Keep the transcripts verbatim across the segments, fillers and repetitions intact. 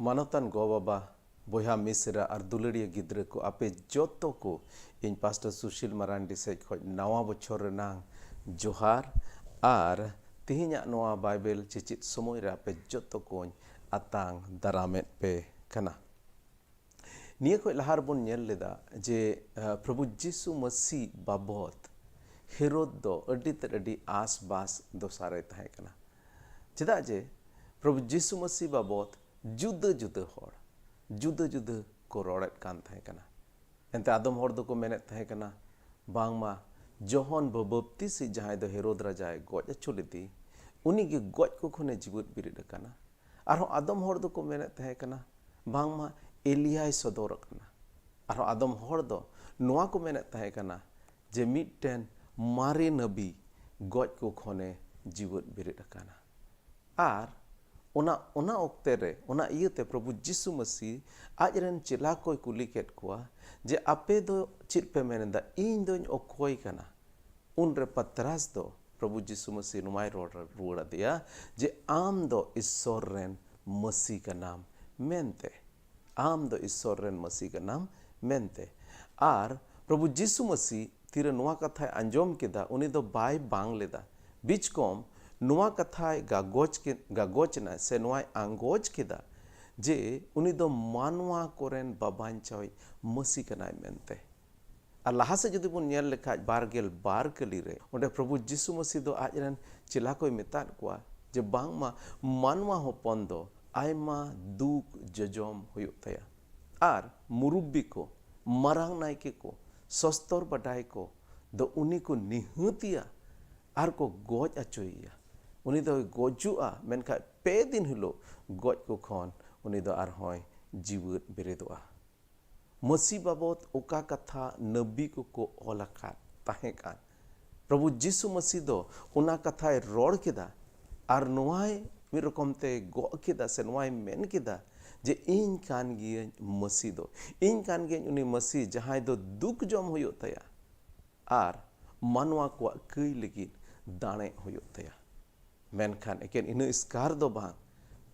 ᱢᱟᱱᱚᱛᱟᱱ ᱜᱚ-ᱵᱟᱵᱟ, ᱵᱚᱭᱦᱟ ᱢᱤᱥᱨᱟ ᱟᱨ ᱫᱩᱞᱟᱹᱲᱤᱭᱟᱹ ᱜᱤᱫᱽᱨᱟᱹ ᱠᱚ, ᱟᱯᱮ ᱡᱚᱛᱚ ᱠᱚ ᱤᱧ ᱯᱟᱥᱴᱚᱨ ᱥᱩᱥᱤᱞ ᱢᱟᱨᱟᱱᱰᱤ ᱥᱮᱡ ᱠᱷᱚᱡ ᱱᱟᱣᱟ ᱵᱚᱪᱷᱚᱨ ᱨᱮᱱᱟᱝ ᱡᱚᱦᱟᱨ ᱟᱨ ᱛᱤᱦᱤᱧᱟᱜ ᱱᱚᱣᱟ ᱵᱟᱭᱵᱮᱞ ᱪᱮᱪᱮᱫ ᱥᱚᱢᱚᱭ ᱨᱮ ᱟᱯᱮ ᱡᱚᱛᱚ ᱠᱚᱧ ᱟᱛᱟᱝ ᱫᱟᱨᱟᱢᱮᱫ ᱯᱮ ᱠᱟᱱᱟ᱾ ᱱᱤᱭᱟᱹ ᱠᱷᱚᱡ ᱞᱟᱦᱟ ᱨᱮᱵᱚᱱ ᱧᱮᱞ ᱞᱮᱫᱟ ᱡᱮ, ᱟᱸ, ᱯᱨᱚᱵᱷᱩ ᱡᱤᱥᱩ ᱢᱟᱹᱥᱤ ᱵᱟᱵᱚᱛ ᱦᱮᱨᱳᱫ ᱫᱚ ᱟᱹᱰᱤ ᱛᱮᱫ ᱟᱹᱰᱤ ᱟᱸᱥ ᱵᱟᱥ ᱫᱚᱥᱟ ᱨᱮᱭ ᱛᱟᱦᱮᱸ ᱠᱟᱱᱟ᱾ ᱪᱮᱫᱟᱜ ᱡᱮ ᱯᱨᱚᱵᱷᱩ ᱡᱤᱥᱩ ᱢᱟᱹᱥᱤ ᱵᱟᱵᱚᱛ ᱡᱩᱫᱟᱹ ᱡᱩᱫᱟᱹ ᱦᱚᱲ ᱡᱩᱫᱟᱹ ᱡᱩᱫᱟᱹ ᱠᱚ ᱨᱚᱲᱮᱫ ᱠᱟᱱ ᱛᱟᱦᱮᱸ ᱠᱟᱱᱟ᱾ ᱮᱱᱛᱮ ᱟᱫᱚᱢ ᱦᱚᱲ ᱫᱚᱠᱚ ᱢᱮᱱᱮᱫ ᱛᱟᱦᱮᱸ ᱠᱟᱱᱟ, ᱵᱟᱝᱢᱟ ᱡᱚᱦᱚᱱ ᱵᱟᱯᱛᱤᱥᱤ ᱡᱟᱦᱟᱸᱭ ᱫᱚ ᱦᱮᱨᱳᱫ ᱨᱟᱡᱟᱭ ᱜᱚᱡ ᱦᱚᱪᱚ ᱞᱮᱫᱮ, ᱩᱱᱤ ᱜᱮ ᱜᱚᱡ ᱠᱚ ᱠᱷᱚᱱᱮ ᱡᱤᱣᱮᱫ ᱵᱮᱨᱮᱫ ᱟᱠᱟᱱᱟ᱾ ᱟᱨᱦᱚᱸ ᱟᱫᱚᱢ ᱦᱚᱲ ᱫᱚᱠᱚ ᱢᱮᱱᱮᱫ ᱛᱟᱦᱮᱸ ᱠᱟᱱᱟ, ᱵᱟᱝᱢᱟ ᱮᱞᱤᱭᱟᱭ ᱥᱚᱫᱚᱨ ᱟᱠᱟᱱᱟ᱾ ᱟᱨᱦᱚᱸ ᱟᱫᱚᱢ ᱦᱚᱲ ᱫᱚ ᱱᱚᱣᱟ ᱠᱚ ᱢᱮᱱᱮᱫ ᱛᱟᱦᱮᱸ ᱠᱟᱱᱟ ᱡᱮ ᱢᱤᱫᱴᱮᱱ ᱢᱟᱨᱮ ᱱᱟᱵᱤ ᱜᱚᱡ ᱠᱚ ᱠᱷᱚᱱᱮ ᱡᱤᱣᱮᱫ ᱵᱮᱨᱮᱫ ᱟᱠᱟᱱᱟ᱾ ᱟᱨ ᱚᱱᱟ, ᱚᱱᱟ ᱚᱠᱛᱮ ᱨᱮ, ᱚᱱᱟ ᱤᱭᱟᱹᱛᱮ ᱯᱨᱚᱵᱷᱩ ᱡᱤᱥᱩ ᱢᱟᱹᱥᱤ ᱟᱡ ᱨᱮᱱ ᱪᱮᱞᱟ ᱠᱚᱭ ᱠᱩᱞᱤ ᱠᱮᱫ ᱠᱚᱣᱟ ᱡᱮ, ᱟᱯᱮ ᱫᱚ ᱪᱮᱫ ᱯᱮ ᱢᱮᱱ ᱮᱫᱟ? ᱤᱧ ᱫᱚᱧ ᱚᱠᱚᱭ ᱠᱟᱱᱟ? ᱩᱱᱨᱮ ᱯᱟᱛᱨᱟᱥ ᱫᱚ ᱯᱨᱚᱵᱷᱩ ᱡᱤᱥᱩ ᱢᱟᱹᱥᱤ ᱱᱚᱣᱟᱭ ᱨᱚᱲ ᱨᱩᱣᱟᱹᱲ ᱟᱫᱮᱭᱟ ᱡᱮ, ᱟᱢ ᱫᱚ ᱤᱥᱥᱚᱨ ᱨᱮᱱ ᱢᱟᱹᱥᱤ ᱠᱟᱱᱟᱢ ᱢᱮᱱᱛᱮ᱾ ᱟᱢ ᱫᱚ ᱤᱥᱥᱚᱨ ᱨᱮᱱ ᱢᱟᱹᱥᱤ ᱠᱟᱱᱟᱢ ᱢᱮᱱᱛᱮ᱾ ᱟᱨ ᱯᱨᱚᱵᱷᱩ ᱡᱤᱥᱩ ᱢᱟᱹᱥᱤ ᱛᱤᱨᱮ ᱱᱚᱣᱟ ᱠᱟᱛᱷᱟᱭ ᱟᱸᱡᱚᱢ ᱠᱮᱫᱟ, ᱩᱱᱤ ᱫᱚ ᱵᱟᱭ ᱵᱟᱝ ᱞᱮᱫᱟ᱾ ᱵᱤᱪᱠᱚᱢ ᱱᱚᱣᱟ ᱠᱟᱛᱷᱟᱭ ᱜᱟᱜᱚᱡ ᱠᱮ-, ᱜᱟᱜᱚᱡ ᱮᱱᱟᱭ ᱥᱮ ᱱᱚᱣᱟᱭ ᱟᱸᱜᱚᱡ ᱠᱮᱫᱟ ᱡᱮ ᱩᱱᱤ ᱫᱚ ᱢᱟᱱᱣᱟ ᱠᱚᱨᱮᱱ ᱵᱟᱵᱟᱧᱪᱟᱣᱤᱡ ᱢᱟᱹᱥᱤ ᱠᱟᱱᱟᱭ ᱢᱮᱱᱛᱮ᱾ ᱟᱨ ᱞᱟᱦᱟ ᱥᱮᱫ ᱡᱩᱫᱤ ᱵᱚᱱ ᱧᱮᱞ ᱞᱮᱠᱷᱟᱡ, ᱵᱟᱨ ᱜᱮᱞ ᱵᱟᱨ ᱠᱟᱹᱞᱤ ᱨᱮ ᱚᱸᱰᱮ ᱯᱨᱚᱵᱷᱩ ᱡᱤᱥᱩ ᱢᱟᱹᱥᱤ ᱫᱚ ᱟᱡ ᱨᱮᱱ ᱪᱮᱞᱟ ᱠᱚᱭ ᱢᱮᱛᱟᱫ ᱠᱚᱣᱟ ᱡᱮ ᱵᱟᱝᱢᱟ ᱢᱟᱱᱣᱟ ᱦᱚᱯᱚᱱ ᱫᱚ ᱟᱭᱢᱟ ᱫᱩᱠ ᱡᱚᱡᱚᱢ ᱦᱩᱭᱩᱜ ᱛᱟᱭᱟ᱾ ᱟᱨ ᱢᱩᱨᱩᱵᱵᱤ ᱠᱚ, ᱢᱟᱨᱟᱝ ᱱᱟᱭᱠᱮ ᱠᱚ, ᱥᱚᱥᱛᱚᱨ ᱵᱟᱰᱟᱭ ᱠᱚ ᱫᱚ ᱩᱱᱤ ᱠᱚ ᱱᱤᱦᱟᱹᱛᱤᱭᱟ ᱟᱨ ᱠᱚ ᱜᱚᱡ ᱟᱪᱚᱭᱮᱭᱟ᱾ ᱩᱱᱤ ᱫᱚᱭ ᱜᱚᱡᱩᱜᱼᱟ, ᱢᱮᱱᱠᱷᱟᱱ ᱯᱮ ᱫᱤᱱ ᱦᱤᱞᱳᱜ ᱜᱚᱡ ᱠᱚ ᱠᱷᱚᱱ ᱩᱱᱤ ᱫᱚ ᱟᱨᱦᱚᱸᱭ ᱡᱤᱣᱮᱫ ᱵᱮᱨᱮᱫᱚᱜᱼᱟ᱾ ᱢᱟᱹᱥᱤ ᱵᱟᱵᱚᱛ ᱚᱠᱟ ᱠᱟᱛᱷᱟ ᱱᱟᱹᱵᱤ ᱠᱚᱠᱚ ᱚᱞ ᱟᱠᱟᱫ ᱛᱟᱦᱮᱸ ᱠᱟᱱ, ᱯᱨᱚᱵᱷᱩ ᱡᱤᱥᱩ ᱢᱟᱹᱥᱤ ᱫᱚ ᱚᱱᱟ ᱠᱟᱛᱷᱟᱭ ᱨᱚᱲ ᱠᱮᱫᱟ᱾ ᱟᱨ ᱱᱚᱣᱟᱭ ᱢᱤᱫ ᱨᱚᱠᱚᱢ ᱛᱮ ᱜᱚᱜ ᱠᱮᱫᱟ ᱥᱮ ᱱᱚᱣᱟᱭ ᱢᱮᱱ ᱠᱮᱫᱟ ᱡᱮ, ᱤᱧ ᱠᱟᱱ ᱜᱤᱭᱟᱹᱧ ᱢᱟᱹᱥᱤ ᱫᱚ, ᱤᱧ ᱠᱟᱱ ᱜᱤᱭᱟᱹᱧ ᱩᱱᱤ ᱢᱟᱹᱥᱤ ᱡᱟᱦᱟᱸᱭ ᱫᱚ ᱫᱩᱠ ᱡᱚᱢ ᱦᱩᱭᱩᱜ ᱛᱟᱭᱟ ᱟᱨ ᱢᱟᱱᱣᱟ ᱠᱚᱣᱟᱜ ᱠᱟᱹᱭ ᱞᱟᱹᱜᱤᱫ ᱫᱟᱲᱮᱜ ᱦᱩᱭᱩᱜ ᱛᱟᱭᱟ᱾ ᱢᱮᱱᱠᱷᱟᱱ ᱮᱠᱮᱱ ᱤᱱᱟᱹ ᱮᱥᱠᱟᱨ ᱫᱚ ᱵᱟᱝ,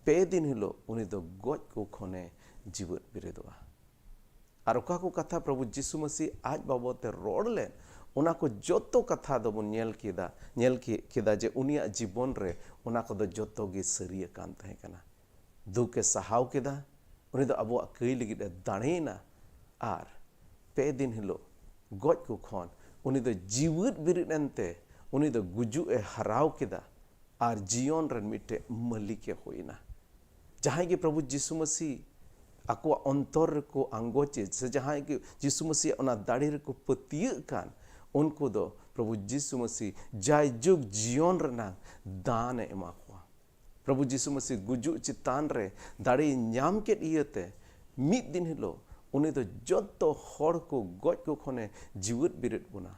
ᱯᱮ ᱫᱤᱱ ᱦᱤᱞᱳᱜ ᱩᱱᱤ ᱫᱚ ᱜᱚᱡ ᱠᱚ ᱠᱷᱚᱱᱮ ᱡᱤᱣᱮᱫ ᱵᱮᱨᱮᱫᱚᱜᱼᱟ᱾ ᱟᱨ ᱚᱠᱟ ᱠᱚ ᱠᱟᱛᱷᱟ ᱯᱨᱚᱵᱷᱩ ᱡᱤᱥᱩ ᱢᱟᱹᱥᱤ ᱟᱡ ᱵᱟᱵᱚᱫ ᱛᱮ ᱨᱚᱲ ᱞᱮᱫ, ᱚᱱᱟ ᱠᱚ ᱡᱚᱛᱚ ᱠᱟᱛᱷᱟ ᱫᱚᱵᱚᱱ ᱧᱮᱞ ᱠᱮᱫᱟ, ᱧᱮᱞ ᱠᱮ-, ᱠᱮᱫᱟ ᱡᱮ ᱩᱱᱤᱭᱟᱜ ᱡᱤᱵᱚᱱ ᱨᱮ ᱚᱱᱟ ᱠᱚᱫᱚ ᱡᱚᱛᱚ ᱜᱮ ᱥᱟᱹᱨᱤ ᱟᱠᱟᱱ ᱛᱟᱦᱮᱸ ᱠᱟᱱᱟ᱾ ᱫᱩᱠ ᱮ ᱥᱟᱦᱟᱣ ᱠᱮᱫᱟ, ᱩᱱᱤ ᱫᱚ ᱟᱵᱚᱣᱟᱜ ᱠᱟᱹᱭ ᱞᱟᱹᱜᱤᱫ ᱮ ᱫᱟᱲᱮᱭᱮᱱᱟ, ᱟᱨ ᱯᱮ ᱫᱤᱱ ᱦᱤᱞᱳᱜ ᱜᱚᱡ ᱠᱚ ᱠᱷᱚᱱ ᱩᱱᱤ ᱫᱚ ᱡᱤᱣᱮᱫ ᱵᱮᱨᱮᱫ ᱮᱱᱛᱮ ᱩᱱᱤ ᱫᱚ ᱜᱩᱡᱩᱜ ᱮ ᱦᱟᱨᱟᱣ ᱠᱮᱫᱟ ᱟᱨ ᱡᱤᱭᱚᱱ ᱨᱮᱱ ᱢᱤᱫᱴᱮᱡ ᱢᱟᱹᱞᱤᱠ ᱮ ᱦᱩᱭᱱᱟ᱾ ᱡᱟᱦᱟᱸᱭ ᱜᱮ ᱯᱨᱚᱵᱷᱩ ᱡᱤᱥᱩ ᱢᱟᱹᱥᱤ ᱟᱠᱚᱣᱟᱜ ᱚᱱᱛᱚᱨ ᱨᱮᱠᱚ ᱟᱸᱜᱚᱪᱮ, ᱥᱮ ᱡᱟᱦᱟᱸᱭ ᱜᱮ ᱡᱤᱥᱩ ᱢᱟᱹᱥᱤᱭᱟᱜ ᱚᱱᱟ ᱫᱟᱲᱮ ᱨᱮᱠᱚ ᱯᱟᱹᱛᱭᱟᱹᱜ ᱠᱟᱱ, ᱩᱱᱠᱩ ᱫᱚ ᱯᱨᱚᱵᱷᱩ ᱡᱤᱥᱩ ᱢᱟᱹᱥᱤ ᱡᱟᱭᱡᱩᱜᱽ ᱡᱤᱭᱚᱱ ᱨᱮᱱᱟᱜ ᱫᱟᱱ ᱮ ᱮᱢᱟ ᱠᱚᱣᱟ᱾ ᱯᱨᱚᱵᱷᱩ ᱡᱤᱥᱩ ᱢᱟᱹᱥᱤ ᱜᱩᱡᱩᱜ ᱪᱮᱛᱟᱱ ᱨᱮ ᱫᱟᱲᱮᱭ ᱧᱟᱢ ᱠᱮᱫ ᱤᱭᱟᱹᱛᱮ ᱢᱤᱫ ᱫᱤᱱ ᱦᱤᱞᱳᱜ ᱩᱱᱤ ᱫᱚ ᱡᱚᱛᱚ ᱦᱚᱲ ᱠᱚ ᱜᱚᱡ ᱠᱚ ᱠᱷᱚᱱᱮ ᱡᱤᱣᱮᱫ ᱵᱮᱨᱮᱫ ᱵᱚᱱᱟ᱾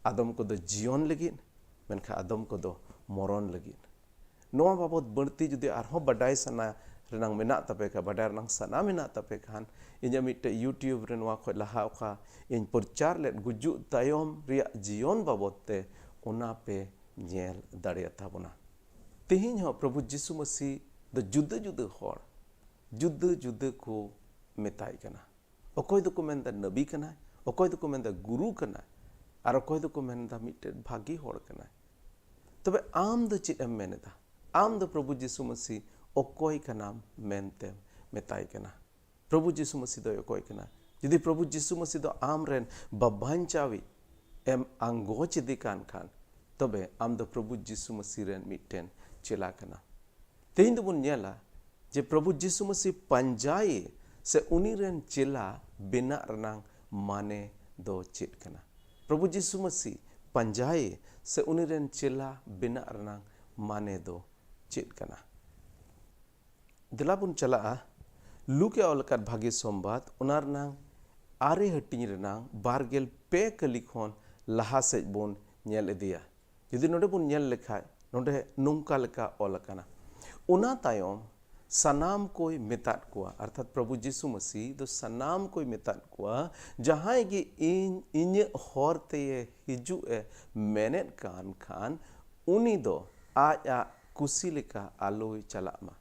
ᱟᱫᱚᱢ ᱠᱚᱫᱚ ᱡᱤᱭᱚᱱ ᱞᱟᱹᱜᱤᱫ, ᱢᱮᱱᱠᱷᱟᱱ ᱟᱫᱚᱢ ᱠᱚᱫᱚ ᱢᱚᱨᱚᱱ ᱞᱟᱹᱜᱤᱫ᱾ ᱱᱚᱣᱟ ᱵᱟᱵᱚᱛ ᱵᱟᱹᱲᱛᱤ ᱡᱩᱫᱤ ᱟᱨᱦᱚᱸ ᱵᱟᱰᱟᱭ ᱥᱟᱱᱟ ᱨᱮᱱᱟᱜ ᱢᱮᱱᱟᱜ ᱛᱟᱯᱮ ᱠᱷᱟᱱ, ᱵᱟᱰᱟᱭ ᱨᱮᱱᱟᱜ ᱥᱟᱱᱟ ᱢᱮᱱᱟᱜ ᱛᱟᱯᱮ ᱠᱷᱟᱱ, ᱤᱧᱟᱹᱜ ᱢᱤᱫᱴᱮᱡ YouTube ᱨᱮ ᱱᱚᱣᱟ ᱠᱷᱚᱡ ᱞᱟᱦᱟ ᱚᱠᱟ ᱤᱧ ᱯᱨᱚᱪᱟᱨ ᱞᱮᱫ ᱜᱩᱡᱩᱜ ᱛᱟᱭᱚᱢ ᱨᱮᱭᱟᱜ ᱡᱤᱭᱚᱱ ᱵᱟᱵᱚᱛ ᱛᱮ, ᱚᱱᱟ ᱯᱮ ᱧᱮᱞ ᱫᱟᱲᱮᱭᱟᱜ ᱛᱟᱵᱚᱱᱟ᱾ ᱛᱮᱦᱮᱧ ᱦᱚᱸ ᱯᱨᱚᱵᱷᱩ ᱡᱤᱥᱩ ᱢᱟᱹᱥᱤ ᱫᱚ ᱡᱩᱫᱟᱹ ᱡᱩᱫᱟᱹ ᱦᱚᱲ ᱡᱩᱫᱟᱹ ᱡᱩᱫᱟᱹ ᱠᱚ ᱢᱮᱛᱟᱭ ᱠᱟᱱᱟ᱾ ᱚᱠᱚᱭ ᱫᱚᱠᱚ ᱢᱮᱱᱫᱟ ᱱᱟᱵᱤ ᱠᱟᱱᱟᱭ, ᱚᱠᱚᱭ ᱫᱚᱠᱚ ᱢᱮᱱᱫᱟ ᱜᱩᱨᱩ ᱠᱟᱱᱟᱭ, ᱟᱨ ᱚᱠᱚᱭ ᱫᱚᱠᱚ ᱢᱮᱱᱫᱟ ᱢᱤᱫᱴᱮᱱ ᱵᱷᱟᱹᱜᱤ ᱦᱚᱲ ᱠᱟᱱᱟᱭ᱾ ᱛᱚᱵᱮ ᱟᱢ ᱫᱚ ᱪᱮᱫ ᱮᱢ ᱢᱮᱱ ᱮᱫᱟ? ᱟᱢ ᱫᱚ ᱯᱨᱚᱵᱷᱩ ᱡᱤᱥᱩ ᱢᱟᱹᱥᱤ ᱚᱠᱚᱭ ᱠᱟᱱᱟᱢ ᱢᱮᱱᱛᱮᱢ ᱢᱮᱛᱟᱭ ᱠᱟᱱᱟ? ᱯᱨᱚᱵᱷᱩ ᱡᱤᱥᱩ ᱢᱟᱹᱥᱤ ᱫᱚᱭ ᱚᱠᱚᱭ ᱠᱟᱱᱟ? ᱡᱩᱫᱤ ᱯᱨᱚᱵᱷᱩ ᱡᱤᱥᱩ ᱢᱟᱹᱥᱤ ᱫᱚ ᱟᱢ ᱨᱮᱱ ᱵᱟᱵᱟᱧᱪᱟᱣᱤᱡ ᱮᱢ ᱟᱸᱜᱚᱪ ᱤᱫᱤ ᱠᱟᱱ ᱠᱷᱟᱱ, ᱛᱚᱵᱮ ᱟᱢ ᱫᱚ ᱯᱨᱚᱵᱷᱩ ᱡᱤᱥᱩ ᱢᱟᱹᱥᱤ ᱨᱮᱱ ᱢᱤᱫᱴᱮᱱ ᱪᱮᱞᱟ ᱠᱟᱱᱟ᱾ ᱛᱮᱦᱮᱧ ᱫᱚᱵᱚᱱ ᱧᱮᱞᱟ ᱡᱮ ᱯᱨᱚᱵᱷᱩ ᱡᱤᱥᱩ ᱢᱟᱹᱥᱤ ᱯᱟᱸᱡᱟᱭᱮ ᱥᱮ ᱩᱱᱤ ᱨᱮᱱ ᱪᱮᱞᱟ ᱵᱮᱱᱟᱜ ᱨᱮᱱᱟᱝ ᱢᱟᱱᱮ ᱫᱚ ᱪᱮᱫ ᱠᱟᱱᱟ? ᱯᱨᱚᱵᱷᱩ ᱡᱤᱥᱩ ᱢᱟᱹᱥᱤ ᱯᱟᱸᱡᱟᱭᱮ ᱥᱮ ᱩᱱᱤ ᱨᱮᱱ ᱪᱮᱞᱟ ᱵᱮᱱᱟᱜ ᱨᱮᱱᱟᱝ ᱢᱟᱱᱮ ᱫᱚ ᱪᱮᱫ ᱠᱟᱱᱟ? ᱫᱮᱞᱟ ᱵᱚᱱ ᱪᱟᱞᱟᱜᱼᱟ ᱞᱩᱠ ᱮ ᱚᱞ ᱟᱠᱟᱫ ᱵᱷᱟᱹᱜᱤ ᱥᱚᱢᱵᱟᱫ, ᱚᱱᱟ ᱨᱮᱱᱟᱝ ᱟᱨᱮ ᱦᱟᱹᱴᱤᱧ ᱨᱮᱱᱟᱝ ᱵᱟᱨ ᱜᱮᱞ ᱯᱮ ᱠᱟᱹᱞᱤ ᱠᱷᱚᱱ ᱞᱟᱦᱟ ᱥᱮᱫ ᱵᱚᱱ ᱧᱮᱞ ᱤᱫᱤᱭᱟ᱾ ᱡᱩᱫᱤ ᱱᱚᱰᱮ ᱵᱚᱱ ᱧᱮᱞ ᱞᱮᱠᱷᱟᱡ, ᱱᱚᱰᱮ ᱱᱚᱝᱠᱟ ᱞᱮᱠᱟ ᱚᱞ ᱟᱠᱟᱱᱟ, ᱚᱱᱟ ᱛᱟᱭᱚᱢ ᱥᱟᱱᱟᱢ ᱠᱚᱭ ᱢᱮᱛᱟᱫ ᱠᱚᱣᱟ, ᱚᱨᱛᱷᱟᱛ ᱯᱨᱚᱵᱷᱩ ᱡᱤᱥᱩ ᱢᱟᱹᱥᱤ ᱫᱚ ᱥᱟᱱᱟᱢ ᱠᱚᱭ ᱢᱮᱛᱟᱫ ᱠᱚᱣᱟ, ᱡᱟᱦᱟᱸᱭ ᱜᱮ ᱤᱧ, ᱤᱧᱟᱹᱜ ᱦᱚᱨ ᱛᱮᱭᱮ ᱦᱤᱡᱩᱜ ᱮ ᱢᱮᱱᱮᱫ ᱠᱟᱱ ᱠᱷᱟᱱ, ᱩᱱᱤ ᱫᱚ ᱟᱡ ᱟᱜ ᱠᱩᱥᱤ ᱞᱮᱠᱟ ᱟᱞᱚᱭ ᱪᱟᱞᱟᱜ ᱢᱟ᱾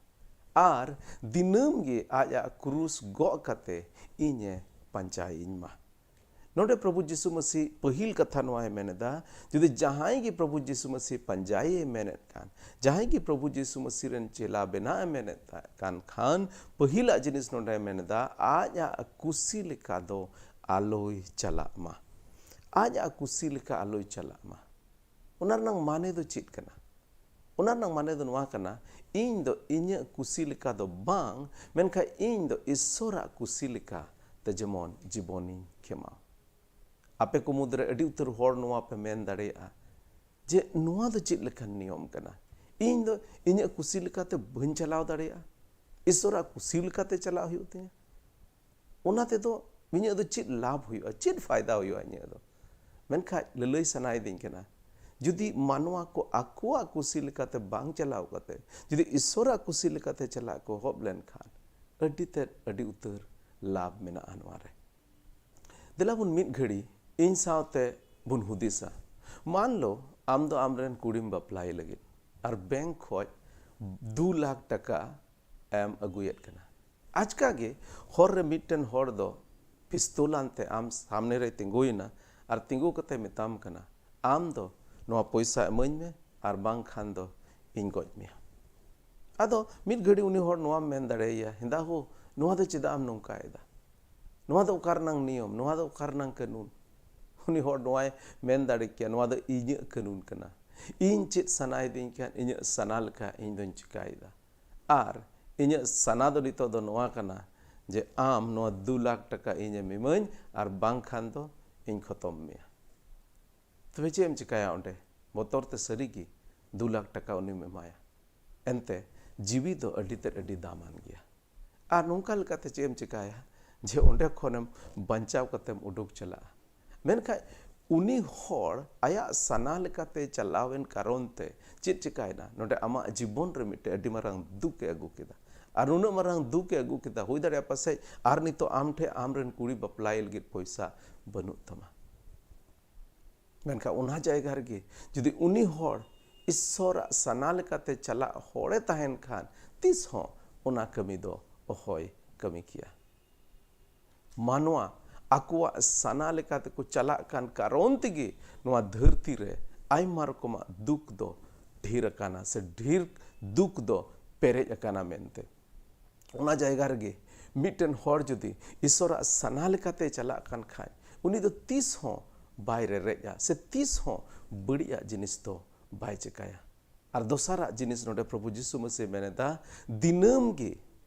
ᱟᱨ ᱫᱤᱱᱟᱹᱢ ᱜᱮ ᱟᱡᱟᱜ ᱠᱨᱩᱥ ᱜᱚᱜ ᱠᱟᱛᱮ ᱤᱧᱮ ᱯᱟᱸᱡᱟᱭᱤᱧ ᱢᱟ᱾ ᱱᱚᱰᱮ ᱯᱨᱚᱵᱷᱩ ᱡᱤᱥᱩ ᱢᱟᱹᱥᱤ ᱯᱟᱹᱦᱤᱞ ᱠᱟᱛᱷᱟ ᱱᱚᱣᱟᱭ ᱢᱮᱱᱮᱫᱟ, ᱡᱩᱫᱤ ᱡᱟᱦᱟᱸᱭ ᱜᱮ ᱯᱨᱚᱵᱷᱩ ᱡᱤᱥᱩ ᱢᱟᱹᱥᱤ ᱯᱟᱸᱡᱟᱭᱮ ᱢᱮᱱᱮᱫ ᱠᱟᱱ, ᱡᱟᱦᱟᱸᱭ ᱜᱮ ᱯᱨᱚᱵᱷᱩ ᱡᱤᱥᱩ ᱢᱟᱹᱥᱤ ᱨᱮᱱ ᱪᱮᱞᱟ ᱵᱮᱱᱟᱜ ᱮ ᱢᱮᱱᱮᱫ ᱠᱟᱱ ᱠᱷᱟᱱ, ᱯᱟᱹᱦᱤᱞᱟᱜ ᱡᱤᱱᱤᱥ ᱱᱚᱰᱮ ᱢᱮᱱᱮᱫᱟ, ᱟᱡᱟᱜ ᱠᱩᱥᱤ ᱞᱮᱠᱟ ᱫᱚ ᱟᱞᱚᱭ ᱪᱟᱞᱟᱜ ᱢᱟ᱾ ᱟᱡᱟᱜ ᱠᱩᱥᱤ ᱞᱮᱠᱟ ᱟᱞᱚᱭ ᱪᱟᱞᱟᱜ ᱢᱟ᱾ ᱚᱱᱟ ᱨᱮᱱᱟᱜ ᱢᱟᱱᱮ ᱫᱚ ᱪᱮᱫ ᱠᱟᱱᱟ? ᱚᱱᱟ ᱨᱮᱱᱟᱜ ᱢᱟᱱᱮ ᱫᱚ ᱱᱚᱣᱟ ᱠᱟᱱᱟ, ᱤᱧ ᱫᱚ ᱤᱧᱟᱹᱜ ᱠᱩᱥᱤ ᱞᱮᱠᱟ ᱫᱚ ᱵᱟᱝ, ᱢᱮᱱᱠᱷᱟᱱ ᱤᱧ ᱫᱚ ᱤᱥᱥᱚᱨᱟᱜ ᱠᱩᱥᱤ ᱞᱮᱠᱟ ᱛᱮ ᱡᱮᱢᱚᱱ ᱡᱤᱵᱚᱱᱤᱧ ᱠᱷᱮᱢᱟᱣ᱾ ᱟᱯᱮ ᱠᱚ ᱢᱩᱫᱽᱨᱮ ᱟᱹᱰᱤ ᱩᱛᱟᱹᱨ ᱦᱚᱲ ᱱᱚᱣᱟ ᱯᱮ ᱢᱮᱱ ᱫᱟᱲᱮᱭᱟᱜᱼᱟ ᱡᱮ, "ᱱᱚᱣᱟ ᱫᱚ ᱪᱮᱫ ᱞᱮᱠᱟᱱ ᱱᱤᱭᱚᱢ ᱠᱟᱱᱟ? ᱤᱧ ᱫᱚ ᱤᱧᱟᱹᱜ ᱠᱩᱥᱤ ᱞᱮᱠᱟᱛᱮ ᱵᱟᱹᱧ ᱪᱟᱞᱟᱣ ᱫᱟᱲᱮᱭᱟᱜᱼᱟ, ᱤᱥᱥᱚᱨᱟᱜ ᱠᱩᱥᱤ ᱞᱮᱠᱟᱛᱮ ᱪᱟᱞᱟᱜ ᱦᱩᱭᱩᱜ ᱛᱤᱧᱟ᱾ ᱚᱱᱟ ᱛᱮᱫᱚ ᱤᱧᱟᱹᱜ ᱫᱚ ᱪᱮᱫ ᱞᱟᱵᱷ ᱦᱩᱭᱩᱜᱼᱟ, ᱪᱮᱫ ᱯᱷᱟᱭᱫᱟ ᱦᱩᱭᱩᱜᱼᱟ ᱤᱧᱟᱹᱜ ᱫᱚ?" ᱢᱮᱱᱠᱷᱟᱱ ᱞᱟᱹᱞᱟᱹᱭ ᱥᱟᱱᱟᱭᱤᱫᱤᱧ ᱠᱟᱱᱟ, ᱡᱩᱫᱤ ᱢᱟᱱᱣᱟ ᱠᱚ ᱟᱠᱚᱣᱟᱜ ᱠᱩᱥᱤ ᱞᱮᱠᱟᱛᱮ ᱵᱟᱝ ᱪᱟᱞᱟᱣ ᱠᱟᱛᱮ, ᱡᱩᱫᱤ ᱤᱥᱥᱚᱨᱟᱜ ᱠᱩᱥᱤ ᱞᱮᱠᱟᱛᱮ ᱪᱟᱞᱟᱜ ᱠᱚ ᱮᱦᱚᱵ ᱞᱮᱱᱠᱷᱟᱱ, ᱟᱹᱰᱤ ᱛᱮᱫ, ᱟᱹᱰᱤ ᱩᱛᱟᱹᱨ ᱞᱟᱵᱷ ᱢᱮᱱᱟᱜᱼᱟ ᱱᱚᱣᱟ ᱨᱮ᱾ ᱫᱮᱞᱟ ᱵᱚᱱ ᱢᱤᱫ ᱜᱷᱟᱹᱲᱤ ᱤᱧ ᱥᱟᱶᱛᱮ ᱵᱚᱱ ᱦᱩᱫᱤᱥᱟ᱾ ᱢᱟᱱ ᱞᱚ, ᱟᱢ ᱫᱚ ᱟᱢᱨᱮᱱ ᱠᱩᱲᱤᱢ ᱵᱟᱯᱞᱟᱭᱮ ᱞᱟᱹᱜᱤᱫ ᱟᱨ ᱵᱮᱝᱠ ᱠᱷᱚᱡ ᱫᱩ ᱞᱟᱠᱷ ᱴᱟᱠᱟ ᱮᱢ ᱟᱹᱜᱩᱭᱮᱫ ᱠᱟᱱᱟ᱾ ᱟᱪᱠᱟ ᱜᱮ ᱦᱚᱨ ᱨᱮ ᱢᱤᱫᱴᱮᱱ ᱦᱚᱲ ᱫᱚ ᱯᱤᱥᱛᱚᱞ ᱟᱱᱛᱮ ᱟᱢ ᱥᱟᱢᱱᱮ ᱨᱮᱭ ᱛᱤᱸᱜᱩᱭᱮᱱᱟ ᱟᱨ ᱛᱤᱸᱜᱩ ᱠᱟᱛᱮ ᱢᱮᱛᱟᱢ ᱠᱟᱱᱟ, "ᱟᱢ ᱫᱚ ᱱᱚᱣᱟ ᱯᱚᱭᱥᱟ ᱤᱢᱟᱹᱧ ᱢᱮ, ᱟᱨ ᱵᱟᱝᱠᱷᱟᱱ ᱫᱚ ᱤᱧ ᱜᱚᱡ ᱢᱮᱭᱟ᱾" ᱟᱫᱚ ᱢᱤᱫ ᱜᱷᱟᱹᱲᱤ ᱩᱱᱤ ᱦᱚᱲ ᱱᱚᱣᱟᱢ ᱢᱮᱱ ᱫᱟᱲᱮᱭᱟᱭᱟ, "ᱦᱮᱸᱫᱟ ᱦᱳ, ᱱᱚᱣᱟ ᱫᱚ ᱪᱮᱫᱟᱜ ᱮᱢ ᱱᱚᱝᱠᱟᱭᱮᱫᱟ? ᱱᱚᱣᱟ ᱫᱚ ᱚᱠᱟ ᱨᱮᱱᱟᱝ ᱱᱤᱭᱚᱢ? ᱱᱚᱣᱟ ᱫᱚ ᱚᱠᱟ ᱨᱮᱱᱟᱝ ᱠᱟᱹᱱᱩᱱ?" ᱩᱱᱤ ᱦᱚᱲ ᱱᱚᱣᱟᱭ ᱢᱮᱱ ᱫᱟᱲᱮ ᱠᱮᱭᱟ, "ᱱᱚᱣᱟ ᱫᱚ ᱤᱧᱟᱹᱜ ᱠᱟᱹᱱᱩᱱ ᱠᱟᱱᱟ᱾ ᱤᱧ ᱪᱮᱫ ᱥᱟᱱᱟᱭᱮᱫᱤᱧ ᱠᱷᱟᱱ, ᱤᱧᱟᱹᱜ ᱥᱟᱱᱟ ᱞᱮᱠᱟ ᱤᱧ ᱫᱚᱧ ᱪᱤᱠᱟᱭᱮᱫᱟ᱾ ᱟᱨ ᱤᱧᱟᱹᱜ ᱥᱟᱱᱟ ᱫᱚ ᱱᱤᱛᱚᱜ ᱫᱚ ᱱᱚᱣᱟ ᱠᱟᱱᱟ ᱡᱮ ᱟᱢ ᱱᱚᱣᱟ ᱫᱩ ᱞᱟᱠᱷ ᱴᱟᱠᱟ ᱤᱧᱮᱢ ᱤᱢᱟᱹᱧ, ᱟᱨ ᱵᱟᱝᱠᱷᱟᱱ ᱫᱚ ᱤᱧ ᱠᱷᱚᱛᱚᱢ ᱢᱮᱭᱟ᱾" ᱛᱚᱵᱮ ᱪᱮᱫ ᱮᱢ ᱪᱤᱠᱟᱹᱭᱟ ᱚᱸᱰᱮ? ᱵᱚᱛᱚᱨ ᱛᱮ ᱥᱟᱹᱨᱤᱜᱮ ᱫᱩ ᱞᱟᱠᱷ ᱴᱟᱠᱟ ᱩᱱᱤᱢ ᱮᱢᱟᱭᱟ᱾ ᱮᱱᱛᱮ ᱡᱤᱣᱤ ᱫᱚ ᱟᱹᱰᱤ ᱛᱮᱫ ᱟᱹᱰᱤ ᱫᱟᱢᱟᱱ ᱜᱮᱭᱟ᱾ ᱟᱨ ᱱᱚᱝᱠᱟ ᱞᱮᱠᱟᱛᱮ ᱪᱮᱫ ᱮᱢ ᱪᱤᱠᱟᱹᱭᱟ ᱡᱮ ᱚᱸᱰᱮ ᱠᱷᱚᱱᱮᱢ ᱵᱟᱧᱪᱟᱣ ᱠᱟᱛᱮᱢ ᱩᱰᱩᱠ ᱪᱟᱞᱟᱜᱼᱟ? ᱢᱮᱱᱠᱷᱟᱱ ᱩᱱᱤ ᱦᱚᱲ ᱟᱭᱟᱜ ᱥᱟᱱᱟ ᱞᱮᱠᱟᱛᱮ ᱪᱟᱞᱟᱣᱮᱱ ᱠᱟᱨᱚᱱ ᱛᱮ ᱪᱮᱫ ᱪᱤᱠᱟᱹᱭᱮᱱᱟ? ᱱᱚᱰᱮ ᱟᱢᱟᱜ ᱡᱤᱵᱚᱱ ᱨᱮ ᱢᱤᱫᱴᱮᱱ ᱟᱹᱰᱤ ᱢᱟᱨᱟᱝ ᱫᱩᱠ ᱮ ᱟᱹᱜᱩ ᱠᱮᱫᱟ᱾ ᱟᱨ ᱱᱩᱱᱟᱹᱜ ᱢᱟᱨᱟᱝ ᱫᱩᱠ ᱮ ᱟᱹᱜᱩ ᱠᱮᱫᱟ, ᱦᱩᱭ ᱫᱟᱲᱮᱭᱟᱜᱼᱟ ᱯᱟᱥᱮᱡ ᱟᱨ ᱱᱤᱛᱚᱜ ᱟᱢ ᱴᱷᱮᱱ ᱟᱢᱨᱮᱱ ᱠᱩᱲᱤ ᱵᱟᱯᱞᱟᱭᱮ ᱞᱟᱹᱜᱤᱫ ᱯᱚᱭᱥᱟ ᱵᱟᱹᱱᱩᱜ ᱛᱟᱢᱟ᱾ ᱢᱮᱱᱠᱷᱟᱱ ᱚᱱᱟ ᱡᱟᱭᱜᱟ ᱨᱮᱜᱮ ᱡᱩᱫᱤ ᱩᱱᱤ ᱦᱚᱲ ᱤᱥᱥᱚᱨᱟᱜ ᱥᱟᱱᱟ ᱞᱮᱠᱟᱛᱮ ᱪᱟᱞᱟᱜ ᱦᱚᱲᱮ ᱛᱟᱦᱮᱱ ᱠᱷᱟᱱ, ᱛᱤᱥ ᱦᱚᱸ ᱚᱱᱟ ᱠᱟᱹᱢᱤ ᱫᱚ ᱚᱦᱚᱭ ᱠᱟᱹᱢᱤ ᱠᱮᱭᱟ᱾ ᱢᱟᱱᱣᱟ ᱟᱠᱚᱣᱟᱜ ᱥᱟᱱᱟ ᱞᱮᱠᱟ ᱛᱮᱠᱚ ᱪᱟᱞᱟᱜ ᱠᱟᱱ ᱠᱟᱨᱚᱱ ᱛᱮᱜᱮ ᱱᱚᱣᱟ ᱫᱷᱟᱹᱨᱛᱤ ᱨᱮ ᱟᱭᱢᱟ ᱨᱚᱠᱚᱢᱟᱜ ᱫᱩᱠ ᱫᱚ ᱰᱷᱮᱨ ᱟᱠᱟᱱᱟ ᱥᱮ ᱰᱷᱮᱨ ᱫᱩᱠ ᱫᱚ ᱯᱮᱨᱮᱡ ᱟᱠᱟᱱᱟ ᱢᱮᱱᱛᱮ᱾ ᱚᱱᱟ ᱡᱟᱭᱜᱟ ᱨᱮᱜᱮ ᱢᱤᱫᱴᱮᱱ ᱦᱚᱲ ᱡᱩᱫᱤ ᱤᱥᱚᱨᱟᱜ ᱥᱟᱱᱟ ᱞᱮᱠᱟᱛᱮ ᱪᱟᱞᱟᱜ ᱠᱟᱱ ᱠᱷᱟᱡ, ᱩᱱᱤ ᱫᱚ ᱛᱤᱥ ᱦᱚᱸ ᱵᱟᱭ ᱨᱮᱨᱮᱡᱼᱟ ᱥᱮ ᱛᱤᱥ ᱦᱚᱸ ᱵᱟᱹᱲᱤᱡᱟᱜ ᱡᱤᱱᱤᱥ ᱫᱚ ᱵᱟᱭ ᱪᱮᱠᱟᱭᱟ᱾ ᱟᱨ ᱫᱚᱥᱟᱨᱟᱜ ᱡᱤᱱᱤᱥ ᱱᱚᱰᱮ ᱯᱨᱚᱵᱷᱩ ᱡᱤᱥᱩ ᱢᱟᱹᱥᱤ ᱢᱮᱱᱮᱫᱟ, ᱫᱤᱱᱟᱹᱢ ᱜᱮ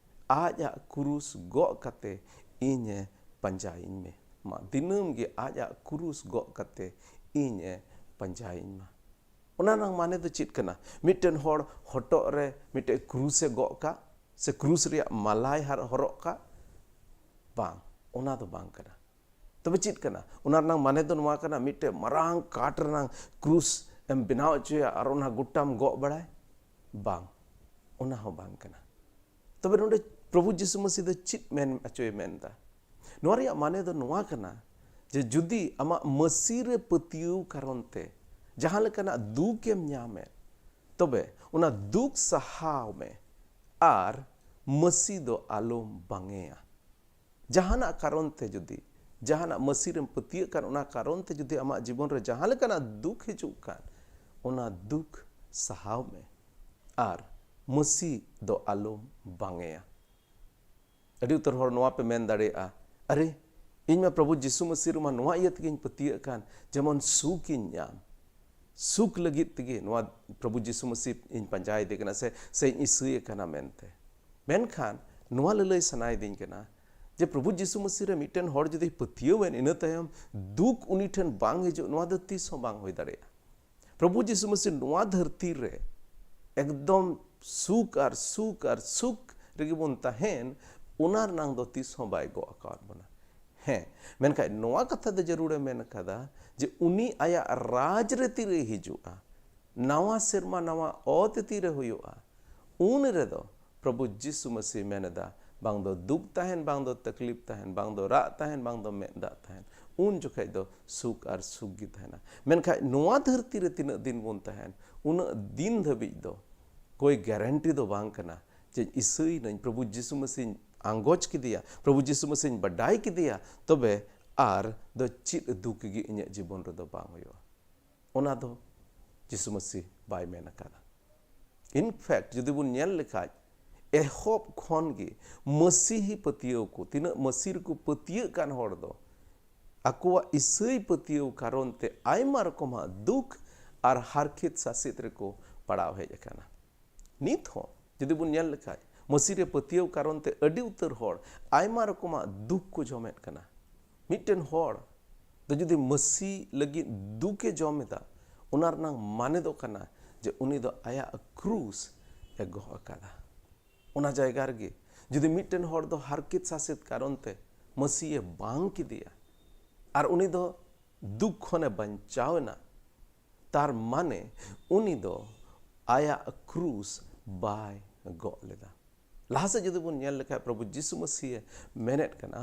ᱟᱡᱟᱜ ᱠᱨᱩᱥ ᱜᱚᱜ ᱠᱟᱛᱮ ᱤᱧᱮ ᱯᱟᱸᱡᱟᱭᱤᱧ ᱢᱮ᱾ ᱢᱟ, ᱫᱤᱱᱟᱹᱢ ᱜᱮ ᱟᱡᱟᱜ ᱠᱨᱩᱥ ᱜᱚᱜ ᱠᱟᱛᱮ ᱤᱧᱮ ᱯᱟᱸᱡᱟᱭᱤᱧ ᱢᱟ᱾ ᱚᱱᱟ ᱨᱮᱱᱟᱜ ᱢᱟᱱᱮ ᱫᱚ ᱪᱮᱫ ᱠᱟᱱᱟ? ᱢᱤᱫᱴᱮᱱ ᱦᱚᱲ ᱦᱚᱴᱚᱜ ᱨᱮ ᱢᱤᱫᱴᱮᱱ ᱠᱨᱩᱥ ᱮ ᱜᱚᱜ ᱠᱟᱜ ᱥᱮ ᱠᱨᱩᱥ ᱨᱮᱭᱟᱜ ᱢᱟᱞᱟᱭ ᱦᱟᱨ-, ᱦᱚᱨᱚᱜ ᱠᱟᱜ? ᱵᱟᱝ, ᱚᱱᱟ ᱫᱚ ᱵᱟᱝ ᱠᱟᱱᱟ᱾ ᱛᱚᱵᱮ ᱪᱮᱫ ᱠᱟᱱᱟ? ᱚᱱᱟ ᱨᱮᱱᱟᱜ ᱢᱟᱱᱮ ᱫᱚ ᱱᱚᱣᱟ ᱠᱟᱱᱟ, ᱢᱤᱫᱴᱮᱱ ᱢᱟᱨᱟᱝ ᱠᱟᱴ ᱨᱮᱱᱟᱜ ᱠᱨᱩᱥ ᱮᱢ ᱵᱮᱱᱟᱣ ᱦᱚᱪᱚᱭᱟ ᱟᱨ ᱚᱱᱟ ᱜᱚᱴᱟᱢ ᱜᱚᱜ ᱵᱟᱲᱟᱭ? ᱵᱟᱝ, ᱚᱱᱟ ᱦᱚᱸ ᱵᱟᱝ ᱠᱟᱱᱟ᱾ ᱛᱚᱵᱮ ᱱᱚᱰᱮ ᱯᱨᱚᱵᱷᱩ ᱡᱤᱥᱩ ᱢᱟᱹᱥᱤ ᱫᱚ ᱪᱮᱫ ᱢᱮᱱ ᱦᱚᱪᱚᱭ ᱢᱮᱱᱫᱟ? ᱱᱚᱣᱟ ᱨᱮᱭᱟᱜ ᱢᱟᱱᱮ ᱫᱚ ᱱᱚᱣᱟ ᱠᱟᱱᱟ ᱡᱮ ᱡᱩᱫᱤ ᱟᱢᱟᱜ ᱢᱟᱹᱥᱤ ᱨᱮ ᱯᱟᱹᱛᱭᱟᱹᱣ ᱠᱟᱨᱚᱱ ᱛᱮ ᱡᱟᱦᱟᱸ ᱞᱮᱠᱟᱱᱟᱜ ᱫᱩᱠ ᱮᱢ ᱧᱟᱢᱮᱫ, ᱛᱚᱵᱮ ᱚᱱᱟ ᱫᱩᱠ ᱥᱟᱦᱟᱣ ᱢᱮ ᱟᱨ ᱢᱟᱹᱥᱤ ᱫᱚ ᱟᱞᱚᱢ ᱵᱟᱝᱮᱭᱟ᱾ ᱡᱟᱦᱟᱱᱟᱜ ᱠᱟᱨᱚᱱ ᱛᱮ ᱡᱩᱫᱤ, ᱡᱟᱦᱟᱱᱟᱜ ᱢᱟᱹᱥᱤ ᱨᱮᱢ ᱯᱟᱹᱛᱭᱟᱹᱜ ᱠᱟᱱ, ᱚᱱᱟ ᱠᱟᱨᱚᱱ ᱛᱮ ᱡᱩᱫᱤ ᱟᱢᱟᱜ ᱡᱤᱵᱚᱱ ᱨᱮ ᱡᱟᱦᱟᱸ ᱞᱮᱠᱟᱱᱟᱜ ᱫᱩᱠ ᱦᱤᱡᱩᱜ ᱠᱟᱱ, ᱚᱱᱟ ᱫᱩᱠ ᱥᱟᱦᱟᱣ ᱢᱮ ᱟᱨ ᱢᱟᱹᱥᱤ ᱫᱚ ᱟᱞᱚᱢ ᱵᱟᱝᱮᱭᱟ᱾ ᱟᱹᱰᱤ ᱩᱛᱟᱹᱨ ᱦᱚᱲ ᱱᱚᱣᱟ ᱯᱮ ᱢᱮᱱ ᱫᱟᱲᱮᱭᱟᱜᱼᱟ, "ᱟᱨᱮ, ᱤᱧ ᱢᱟ ᱯᱨᱚᱵᱷᱩ ᱡᱤᱥᱩ ᱢᱟᱹᱥᱤ ᱨᱮᱢᱟ ᱱᱚᱣᱟ ᱤᱭᱟᱹ ᱛᱮᱜᱮᱧ ᱯᱟᱹᱛᱭᱟᱹᱜ ᱠᱟᱱ, ᱡᱮᱢᱚᱱ ᱥᱩᱠ ᱤᱧ ᱧᱟᱢ, ᱥᱩᱠ ᱞᱟᱹᱜᱤᱫ ᱛᱮᱜᱮ ᱱᱚᱣᱟ ᱯᱨᱚᱵᱷᱩ ᱡᱤᱥᱩ ᱢᱟᱹᱥᱤ ᱤᱧ ᱯᱟᱸᱡᱟᱭᱮᱫᱮ ᱠᱟᱱᱟ ᱥᱮ, ᱥᱮᱧ ᱤᱥᱟᱹᱭᱮ ᱠᱟᱱᱟ" ᱢᱮᱱᱛᱮ᱾ ᱢᱮᱱᱠᱷᱟᱱ ᱱᱚᱣᱟ ᱞᱟᱹᱞᱟᱹᱭ ᱥᱟᱱᱟᱭᱮᱫᱤᱧ ᱠᱟᱱᱟ ᱡᱮ ᱯᱨᱚᱵᱷᱩ ᱡᱤᱥᱩ ᱢᱟᱹᱥᱤ ᱨᱮ ᱢᱤᱫᱴᱮᱱ ᱦᱚᱲ ᱡᱩᱫᱤ ᱯᱟᱹᱛᱭᱟᱹᱣ ᱮᱱ, ᱤᱱᱟᱹ ᱛᱟᱭᱚᱢ ᱫᱩᱠ ᱩᱱᱤ ᱴᱷᱮᱱ ᱵᱟᱝ ᱦᱤᱡᱩᱜ, ᱱᱚᱣᱟ ᱫᱚ ᱛᱤᱥ ᱦᱚᱸ ᱵᱟᱝ ᱦᱩᱭ ᱫᱟᱲᱮᱭᱟᱜᱼᱟ᱾ ᱯᱨᱚᱵᱷᱩ ᱡᱤᱥᱩ ᱢᱟᱹᱥᱤ ᱱᱚᱣᱟ ᱫᱷᱟᱹᱨᱛᱤ ᱨᱮ ᱮᱠᱫᱚᱢ ᱥᱩᱠ ᱟᱨ ᱥᱩᱠ ᱟᱨ ᱥᱩᱠ ᱨᱮᱜᱮ ᱵᱚᱱ ᱛᱟᱦᱮᱱ, ᱚᱱᱟ ᱨᱮᱱᱟᱝ ᱫᱚ ᱛᱤᱥ ᱦᱚᱸ ᱵᱟᱭ ᱜᱚᱜ ᱟᱠᱟᱣᱟᱫ ᱵᱚᱱᱟ᱾ ᱦᱮᱸ, ᱢᱮᱱᱠᱷᱟᱱ ᱱᱚᱣᱟ ᱠᱟᱛᱷᱟ ᱫᱚ ᱡᱟᱹᱨᱩᱲᱮ ᱢᱮᱱ ᱟᱠᱟᱫᱟ ᱡᱮ ᱩᱱᱤ ᱟᱭᱟᱜ ᱨᱟᱡᱽ ᱨᱮ ᱛᱤᱨᱮᱭ ᱦᱤᱡᱩᱜᱼᱟ, ᱱᱟᱣᱟ ᱥᱮᱨᱢᱟ ᱱᱟᱣᱟ ᱚᱛ ᱛᱤᱨᱮ ᱦᱩᱭᱩᱜᱼᱟ, ᱩᱱ ᱨᱮᱫᱚ ᱯᱨᱚᱵᱷᱩ ᱡᱤᱥᱩ ᱢᱟᱹᱥᱤ ᱢᱮᱱ ᱮᱫᱟ, ᱵᱟᱝ ᱫᱚ ᱫᱩᱠ ᱛᱟᱦᱮᱱ, ᱵᱟᱝ ᱫᱚ ᱛᱟᱠᱞᱤᱯ ᱛᱟᱦᱮᱱ, ᱵᱟᱝ ᱫᱚ ᱨᱟᱜ ᱛᱟᱦᱮᱱ, ᱵᱟᱝ ᱫᱚ ᱢᱮᱫ ᱫᱟᱜ ᱛᱟᱦᱮᱱ᱾ ᱩᱱ ᱡᱚᱠᱷᱮᱡ ᱫᱚ ᱥᱩᱠ ᱟᱨ ᱥᱩᱠ ᱜᱮ ᱛᱟᱦᱮᱱᱟ᱾ ᱢᱮᱱᱠᱷᱟᱱ ᱱᱚᱣᱟ ᱫᱷᱟᱹᱨᱛᱤ ᱨᱮ ᱛᱤᱱᱟᱹᱜ ᱫᱤᱱ ᱵᱚᱱ ᱛᱟᱦᱮᱱ, ᱩᱱᱟᱹᱜ ᱫᱤᱱ ᱫᱷᱟᱹᱵᱤᱡ ᱫᱚ ᱠᱳᱭ ᱜᱟᱨᱮᱱᱴᱤ ᱫᱚ ᱵᱟᱝ ᱠᱟᱱᱟ ᱡᱮ ᱤᱥᱟᱹᱭ ᱱᱟᱹᱧ, ᱯᱨᱚᱵᱷᱩ ᱡᱤᱥᱩ ᱢᱟᱹᱥᱤᱧ ᱟᱸᱜᱚᱪ ᱠᱮᱫᱮᱭᱟ, ᱯᱨᱚᱵᱷᱩ ᱡᱤᱥᱩ ᱢᱟᱹᱥᱤᱧ ᱵᱟᱰᱟᱭ ᱠᱮᱫᱮᱭᱟ, ᱛᱚᱵᱮ ᱟᱨ ᱫᱚ ᱪᱮᱫ ᱫᱩᱠ ᱜᱮ ᱤᱧᱟᱹᱜ ᱡᱤᱵᱚᱱ ᱨᱮᱫᱚ ᱵᱟᱝ ᱦᱩᱭᱩᱜᱼᱟ᱾ ᱚᱱᱟ ᱫᱚ ᱡᱤᱥᱩ ᱢᱟᱹᱥᱤ ᱵᱟᱭ ᱢᱮᱱ ᱟᱠᱟᱫᱟ᱾ In fact, ᱡᱩᱫᱤ ᱵᱚᱱ ᱧᱮᱞ ᱞᱮᱠᱷᱟᱡ, ᱮᱦᱚᱵ ᱠᱷᱚᱱ ᱜᱮ ᱢᱟᱹᱥᱤᱦᱤ ᱯᱟᱹᱛᱭᱟᱹᱣ ᱠᱚ, ᱛᱤᱱᱟᱹᱜ ᱢᱟᱹᱥᱤ ᱨᱮᱠᱚ ᱯᱟᱹᱛᱭᱟᱹᱜ ᱠᱟᱱ ᱦᱚᱲ ᱫᱚ, ᱟᱠᱚᱣᱟᱜ ᱤᱥᱟᱹᱭ ᱯᱟᱹᱛᱭᱟᱹᱣ ᱠᱟᱨᱚᱱ ᱛᱮ ᱟᱭᱢᱟ ᱨᱚᱠᱚᱢᱟᱜ ᱫᱩᱠ ᱟᱨ ᱦᱟᱨᱠᱷᱮᱛ ᱥᱟᱥᱮᱛ ᱨᱮᱠᱚ ᱯᱟᱲᱟᱣ ᱦᱮᱡ ᱟᱠᱟᱱᱟ᱾ ᱱᱤᱛ ᱦᱚᱸ ᱡᱩᱫᱤ ᱵᱚᱱ ᱧᱮᱞ ᱞᱮᱠᱷᱟᱡ, ᱢᱟᱹᱥᱤ ᱨᱮ ᱯᱟᱹᱛᱭᱟᱹᱣ ᱠᱟᱨᱚᱱ ᱛᱮ ᱟᱹᱰᱤ ᱩᱛᱟᱹᱨ ᱦᱚᱲ ᱟᱭᱢᱟ ᱨᱚᱠᱚᱢᱟᱜ ᱫᱩᱠ ᱠᱚ ᱡᱚᱢᱮᱫ ᱠᱟᱱᱟ᱾ ᱢᱤᱫᱴᱮᱱ ᱦᱚᱲ ᱫᱚ ᱡᱩᱫᱤ ᱢᱟᱹᱥᱤ ᱞᱟᱹᱜᱤᱫ ᱫᱩᱠ ᱮ ᱡᱚᱢ ᱮᱫᱟ, ᱚᱱᱟ ᱨᱮᱱᱟᱜ ᱢᱟᱱᱮ ᱫᱚ ᱠᱟᱱᱟ ᱡᱮ ᱩᱱᱤ ᱫᱚ ᱟᱭᱟᱜ ᱠᱨᱩᱥ ᱮ ᱜᱚᱜ ᱟᱠᱟᱫᱟ᱾ ᱚᱱᱟ ᱡᱟᱭᱜᱟ ᱨᱮᱜᱮ ᱡᱩᱫᱤ ᱢᱤᱫᱴᱮᱱ ᱦᱚᱲ ᱫᱚ ᱦᱟᱨᱠᱮᱛ ᱥᱟᱥᱮᱛ ᱠᱟᱨᱚᱱ ᱛᱮ ᱢᱟᱹᱥᱤ ᱮ ᱵᱟᱝ ᱠᱮᱫᱮᱭᱟ ᱟᱨ ᱩᱱᱤ ᱫᱚ ᱫᱩᱠ ᱠᱷᱚᱱᱮ ᱵᱟᱧᱪᱟᱣ ᱮᱱᱟ, ᱛᱟᱨ ᱢᱟᱱᱮ ᱩᱱᱤ ᱫᱚ ᱟᱭᱟᱜ ᱠᱨᱩᱥ ᱵᱟᱭ ᱜᱚᱜ ᱞᱮᱫᱟ᱾ ᱞᱟᱦᱟ ᱥᱮᱫ ᱡᱩᱫᱤ ᱵᱚᱱ ᱧᱮᱞ ᱞᱮᱠᱷᱟᱡ, ᱯᱨᱚᱵᱷᱩ ᱡᱤᱥᱩ ᱢᱟᱹᱥᱤ ᱮ ᱢᱮᱱᱮᱫ ᱠᱟᱱᱟ,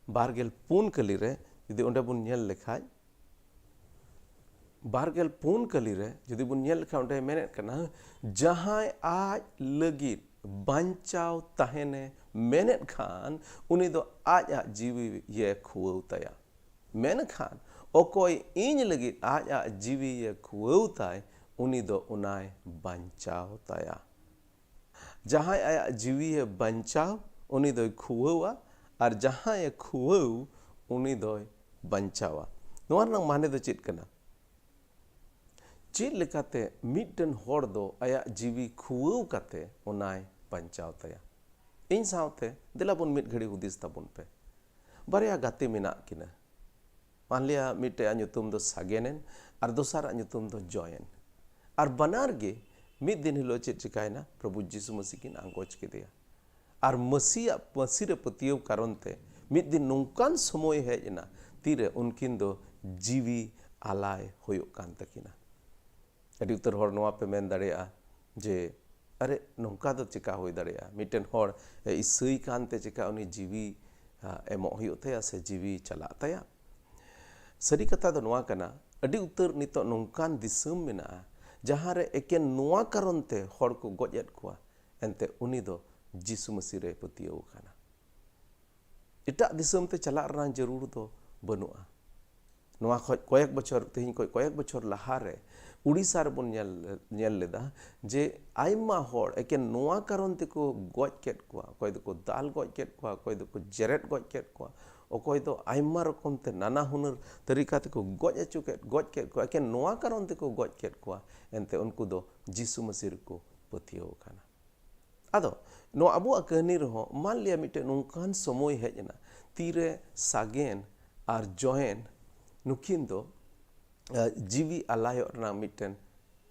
ᱵᱟᱨ ᱜᱮᱞ ᱯᱩᱱ ᱠᱟᱹᱞᱤ ᱨᱮ ᱡᱩᱫᱤ ᱚᱸᱰᱮ ᱵᱚᱱ ᱧᱮᱞ ᱞᱮᱠᱷᱟᱡ, ᱵᱟᱨ ᱜᱮᱞ ᱯᱩᱱ ᱠᱟᱹᱞᱤ ᱨᱮ ᱡᱩᱫᱤ ᱵᱚᱱ ᱧᱮᱞ ᱞᱮᱠᱷᱟᱱ, ᱚᱸᱰᱮ ᱢᱮᱱᱮᱫ ᱠᱟᱱᱟ, ᱡᱟᱦᱟᱸᱭ ᱟᱡ ᱞᱟᱹᱜᱤᱫ ᱵᱟᱧᱪᱟᱣ ᱛᱟᱦᱮᱱᱮ ᱢᱮᱱᱮᱫ ᱠᱷᱟᱱ, ᱩᱱᱤ ᱫᱚ ᱟᱡ ᱟᱡ ᱡᱤᱣᱤ ᱭᱮ ᱠᱷᱩᱣᱟᱹᱣ ᱛᱟᱭᱟ᱾ ᱢᱮᱱᱠᱷᱟᱱ ᱚᱠᱚᱭ ᱤᱧ ᱞᱟᱹᱜᱤᱫ ᱟᱡ ᱟᱡ ᱡᱤᱣᱤ ᱭᱮ ᱠᱷᱩᱣᱟᱹᱣ ᱛᱟᱭ, ᱩᱱᱤ ᱫᱚ ᱚᱱᱟᱭ ᱵᱟᱧᱪᱟᱣ ᱛᱟᱭᱟ᱾ ᱡᱟᱦᱟᱸᱭ ᱟᱭᱟᱜ ᱡᱤᱣᱤᱭᱮ ᱵᱟᱧᱪᱟᱣ, ᱩᱱᱤ ᱫᱚᱭ ᱠᱷᱩᱣᱟᱹᱣᱟ, ᱟᱨ ᱡᱟᱦᱟᱸᱭᱮ ᱠᱷᱩᱣᱟᱹᱣ, ᱩᱱᱤ ᱫᱚᱭ ᱵᱟᱧᱪᱟᱣᱟ᱾ ᱱᱚᱣᱟ ᱨᱮᱱᱟᱜ ᱢᱟᱱᱮ ᱫᱚ ᱪᱮᱫ ᱠᱟᱱᱟ? ᱪᱮᱫ ᱞᱮᱠᱟᱛᱮ ᱢᱤᱫᱴᱮᱱ ᱦᱚᱲ ᱫᱚ ᱟᱭᱟᱜ ᱡᱤᱣᱤ ᱠᱷᱩᱣᱟᱹᱣ ᱠᱟᱛᱮ ᱚᱱᱟᱭ ᱵᱟᱧᱪᱟᱣ ᱛᱟᱭᱟ? ᱤᱧ ᱥᱟᱶᱛᱮ ᱫᱮᱞᱟ ᱵᱚᱱ ᱢᱤᱫ ᱜᱷᱟᱹᱲᱤ ᱦᱩᱫᱤᱥ ᱛᱟᱵᱚᱱ ᱯᱮ᱾ ᱵᱟᱨᱭᱟ ᱜᱟᱛᱮ ᱢᱮᱱᱟᱜ ᱠᱤᱱᱟ᱾ ᱢᱟᱱᱞᱤᱭᱟ ᱢᱤᱫᱴᱮᱡᱟᱜ ᱧᱩᱛᱩᱢ ᱫᱚ ᱥᱟᱜᱮᱱ ᱮᱱ ᱟᱨ ᱫᱚᱥᱟᱨᱟᱜ ᱧᱩᱛᱩᱢ ᱫᱚ ᱡᱚᱭᱮᱱ᱾ ᱟᱨ ᱵᱟᱱᱟᱨ ᱜᱮ ᱢᱤᱫ ᱫᱤᱱ ᱦᱤᱞᱳᱜ ᱪᱮᱫ ᱪᱤᱠᱟᱭᱮᱱᱟ? ᱯᱨᱚᱵᱷᱩ ᱡᱤᱥᱩ ᱢᱟᱹᱥᱤ ᱠᱤᱱ ᱟᱸᱜᱚᱪ ᱠᱮᱫᱮᱭᱟ᱾ ᱟᱨ ᱢᱟᱹᱥᱤᱭᱟᱜ, ᱢᱟᱹᱥᱤ ᱨᱮ ᱯᱟᱹᱛᱭᱟᱹᱣ ᱠᱟᱨᱚᱱ ᱛᱮ ᱢᱤᱫ ᱫᱤᱱ ᱱᱚᱝᱠᱟᱱ ᱥᱚᱢᱚᱭ ᱦᱮᱡ ᱮᱱᱟ, ᱛᱤᱨᱮ ᱩᱱᱠᱤᱱ ᱫᱚ ᱡᱤᱣᱤ ᱟᱞᱟᱭ ᱦᱩᱭᱩᱜ ᱠᱟᱱ ᱛᱟᱹᱠᱤᱱᱟ᱾ ᱟᱹᱰᱤ ᱩᱛᱟᱹᱨ ᱦᱚᱲ ᱱᱚᱣᱟ ᱯᱮ ᱢᱮᱱ ᱫᱟᱲᱮᱭᱟᱜᱼᱟ ᱡᱮ, "ᱟᱨᱮ, ᱱᱚᱝᱠᱟ ᱫᱚ ᱪᱮᱠᱟ ᱦᱩᱭ ᱫᱟᱲᱮᱭᱟᱜᱼᱟ? ᱢᱤᱫᱴᱮᱱ ᱦᱚᱲ ᱤᱥᱟᱹᱭ ᱠᱟᱱᱛᱮ ᱪᱮᱠᱟ ᱩᱱᱤ ᱡᱤᱣᱤ, ᱟ, ᱮᱢᱚᱜ ᱦᱩᱭᱩᱜ ᱛᱟᱭᱟ ᱥᱮ ᱡᱤᱣᱤ ᱪᱟᱞᱟᱜ ᱛᱟᱭᱟ?" ᱥᱟᱹᱨᱤ ᱠᱟᱛᱷᱟ ᱫᱚ ᱱᱚᱣᱟ ᱠᱟᱱᱟ, ᱟᱹᱰᱤ ᱩᱛᱟᱹᱨ ᱱᱤᱛᱚᱜ ᱱᱚᱝᱠᱟᱱ ᱫᱤᱥᱚᱢ ᱢᱮᱱᱟᱜᱼᱟ, ᱡᱟᱦᱟᱸ ᱨᱮ ᱮᱠᱮᱱ ᱱᱚᱣᱟ ᱠᱟᱨᱚᱱ ᱛᱮ ᱦᱚᱲ ᱠᱚ ᱜᱚᱡ ᱮᱫ ᱠᱚᱣᱟ, ᱮᱱᱛᱮ ᱩᱱᱤ ᱫᱚ ᱡᱤᱥᱩ ᱢᱟᱹᱥᱤ ᱨᱮᱭ ᱯᱟᱹᱛᱭᱟᱹᱣ ᱟᱠᱟᱱᱟ᱾ ᱮᱴᱟᱜ ᱫᱤᱥᱚᱢ ᱛᱮ ᱪᱟᱞᱟᱜ ᱨᱮᱱᱟᱜ ᱡᱟᱹᱨᱩᱲ ᱫᱚ ᱵᱟᱹᱱᱩᱜᱼᱟ᱾ ᱱᱚᱣᱟ ᱠᱷᱚᱡ ᱠᱚᱭᱮᱠ ᱵᱚᱪᱷᱚᱨ, ᱛᱮᱦᱮᱧ ᱠᱷᱚᱡ ᱠᱚᱭᱮᱠ ᱵᱚᱪᱷᱚᱨ ᱞᱟᱦᱟᱨᱮ ᱩᱲᱤᱥᱥᱟ ᱨᱮᱵᱚᱱ ᱧᱮᱞ, ᱧᱮᱞ ᱞᱮᱫᱟ ᱡᱮ ᱟᱭᱢᱟ ᱦᱚᱲ ᱮᱠᱮᱱ ᱱᱚᱣᱟ ᱠᱟᱨᱚᱱ ᱛᱮᱠᱚ ᱜᱚᱡ ᱠᱮᱫ ᱠᱚᱣᱟ, ᱚᱠᱚᱭ ᱫᱚᱠᱚ ᱫᱟᱞ ᱜᱚᱡ ᱠᱮᱫ ᱠᱚᱣᱟ, ᱚᱠᱚᱭ ᱫᱚᱠᱚ ᱡᱮᱨᱮᱫ ᱜᱚᱡ ᱠᱮᱫ ᱠᱚᱣᱟ, ᱚᱠᱚᱭ ᱫᱚ ᱟᱭᱢᱟ ᱨᱚᱠᱚᱢ ᱛᱮ ᱱᱟᱱᱟ ᱦᱩᱱᱟᱹᱨ ᱛᱟᱹᱨᱤᱠᱟ ᱛᱮᱠᱚ ᱜᱚᱡ ᱦᱚᱪᱚ ᱠᱮᱫ, ᱜᱚᱡ ᱠᱮᱫ ᱠᱚᱣᱟ, ᱮᱠᱮᱱ ᱱᱚᱣᱟ ᱠᱟᱨᱚᱱ ᱛᱮᱠᱚ ᱜᱚᱡ ᱠᱮᱫ ᱠᱚᱣᱟ, ᱮᱱᱛᱮ ᱩᱱᱠᱩ ᱫᱚ ᱡᱤᱥᱩ ᱢᱟᱹᱥᱤ ᱨᱮᱠᱚ ᱯᱟᱹᱛᱭᱟᱹᱣ ᱟᱠᱟᱱᱟ᱾ ᱟᱫᱚ ᱱᱚᱣᱟ ᱟᱵᱚᱣᱟᱜ ᱠᱟᱹᱦᱱᱤ ᱨᱮᱦᱚᱸ ᱢᱟᱱ ᱞᱤᱭᱟ ᱢᱤᱫᱴᱮᱱ ᱱᱚᱝᱠᱟᱱ ᱥᱚᱢᱚᱭ ᱦᱮᱡ ᱮᱱᱟ, ᱛᱤᱨᱮ ᱥᱟᱜᱮᱱ ᱟᱨ ᱡᱚᱭᱮᱱ ᱱᱩᱠᱤᱱ ᱫᱚ, ᱟᱸ, ᱡᱤᱣᱤ ᱟᱞᱟᱭᱚᱜ ᱨᱮᱱᱟᱜ ᱢᱤᱫᱴᱮᱱ,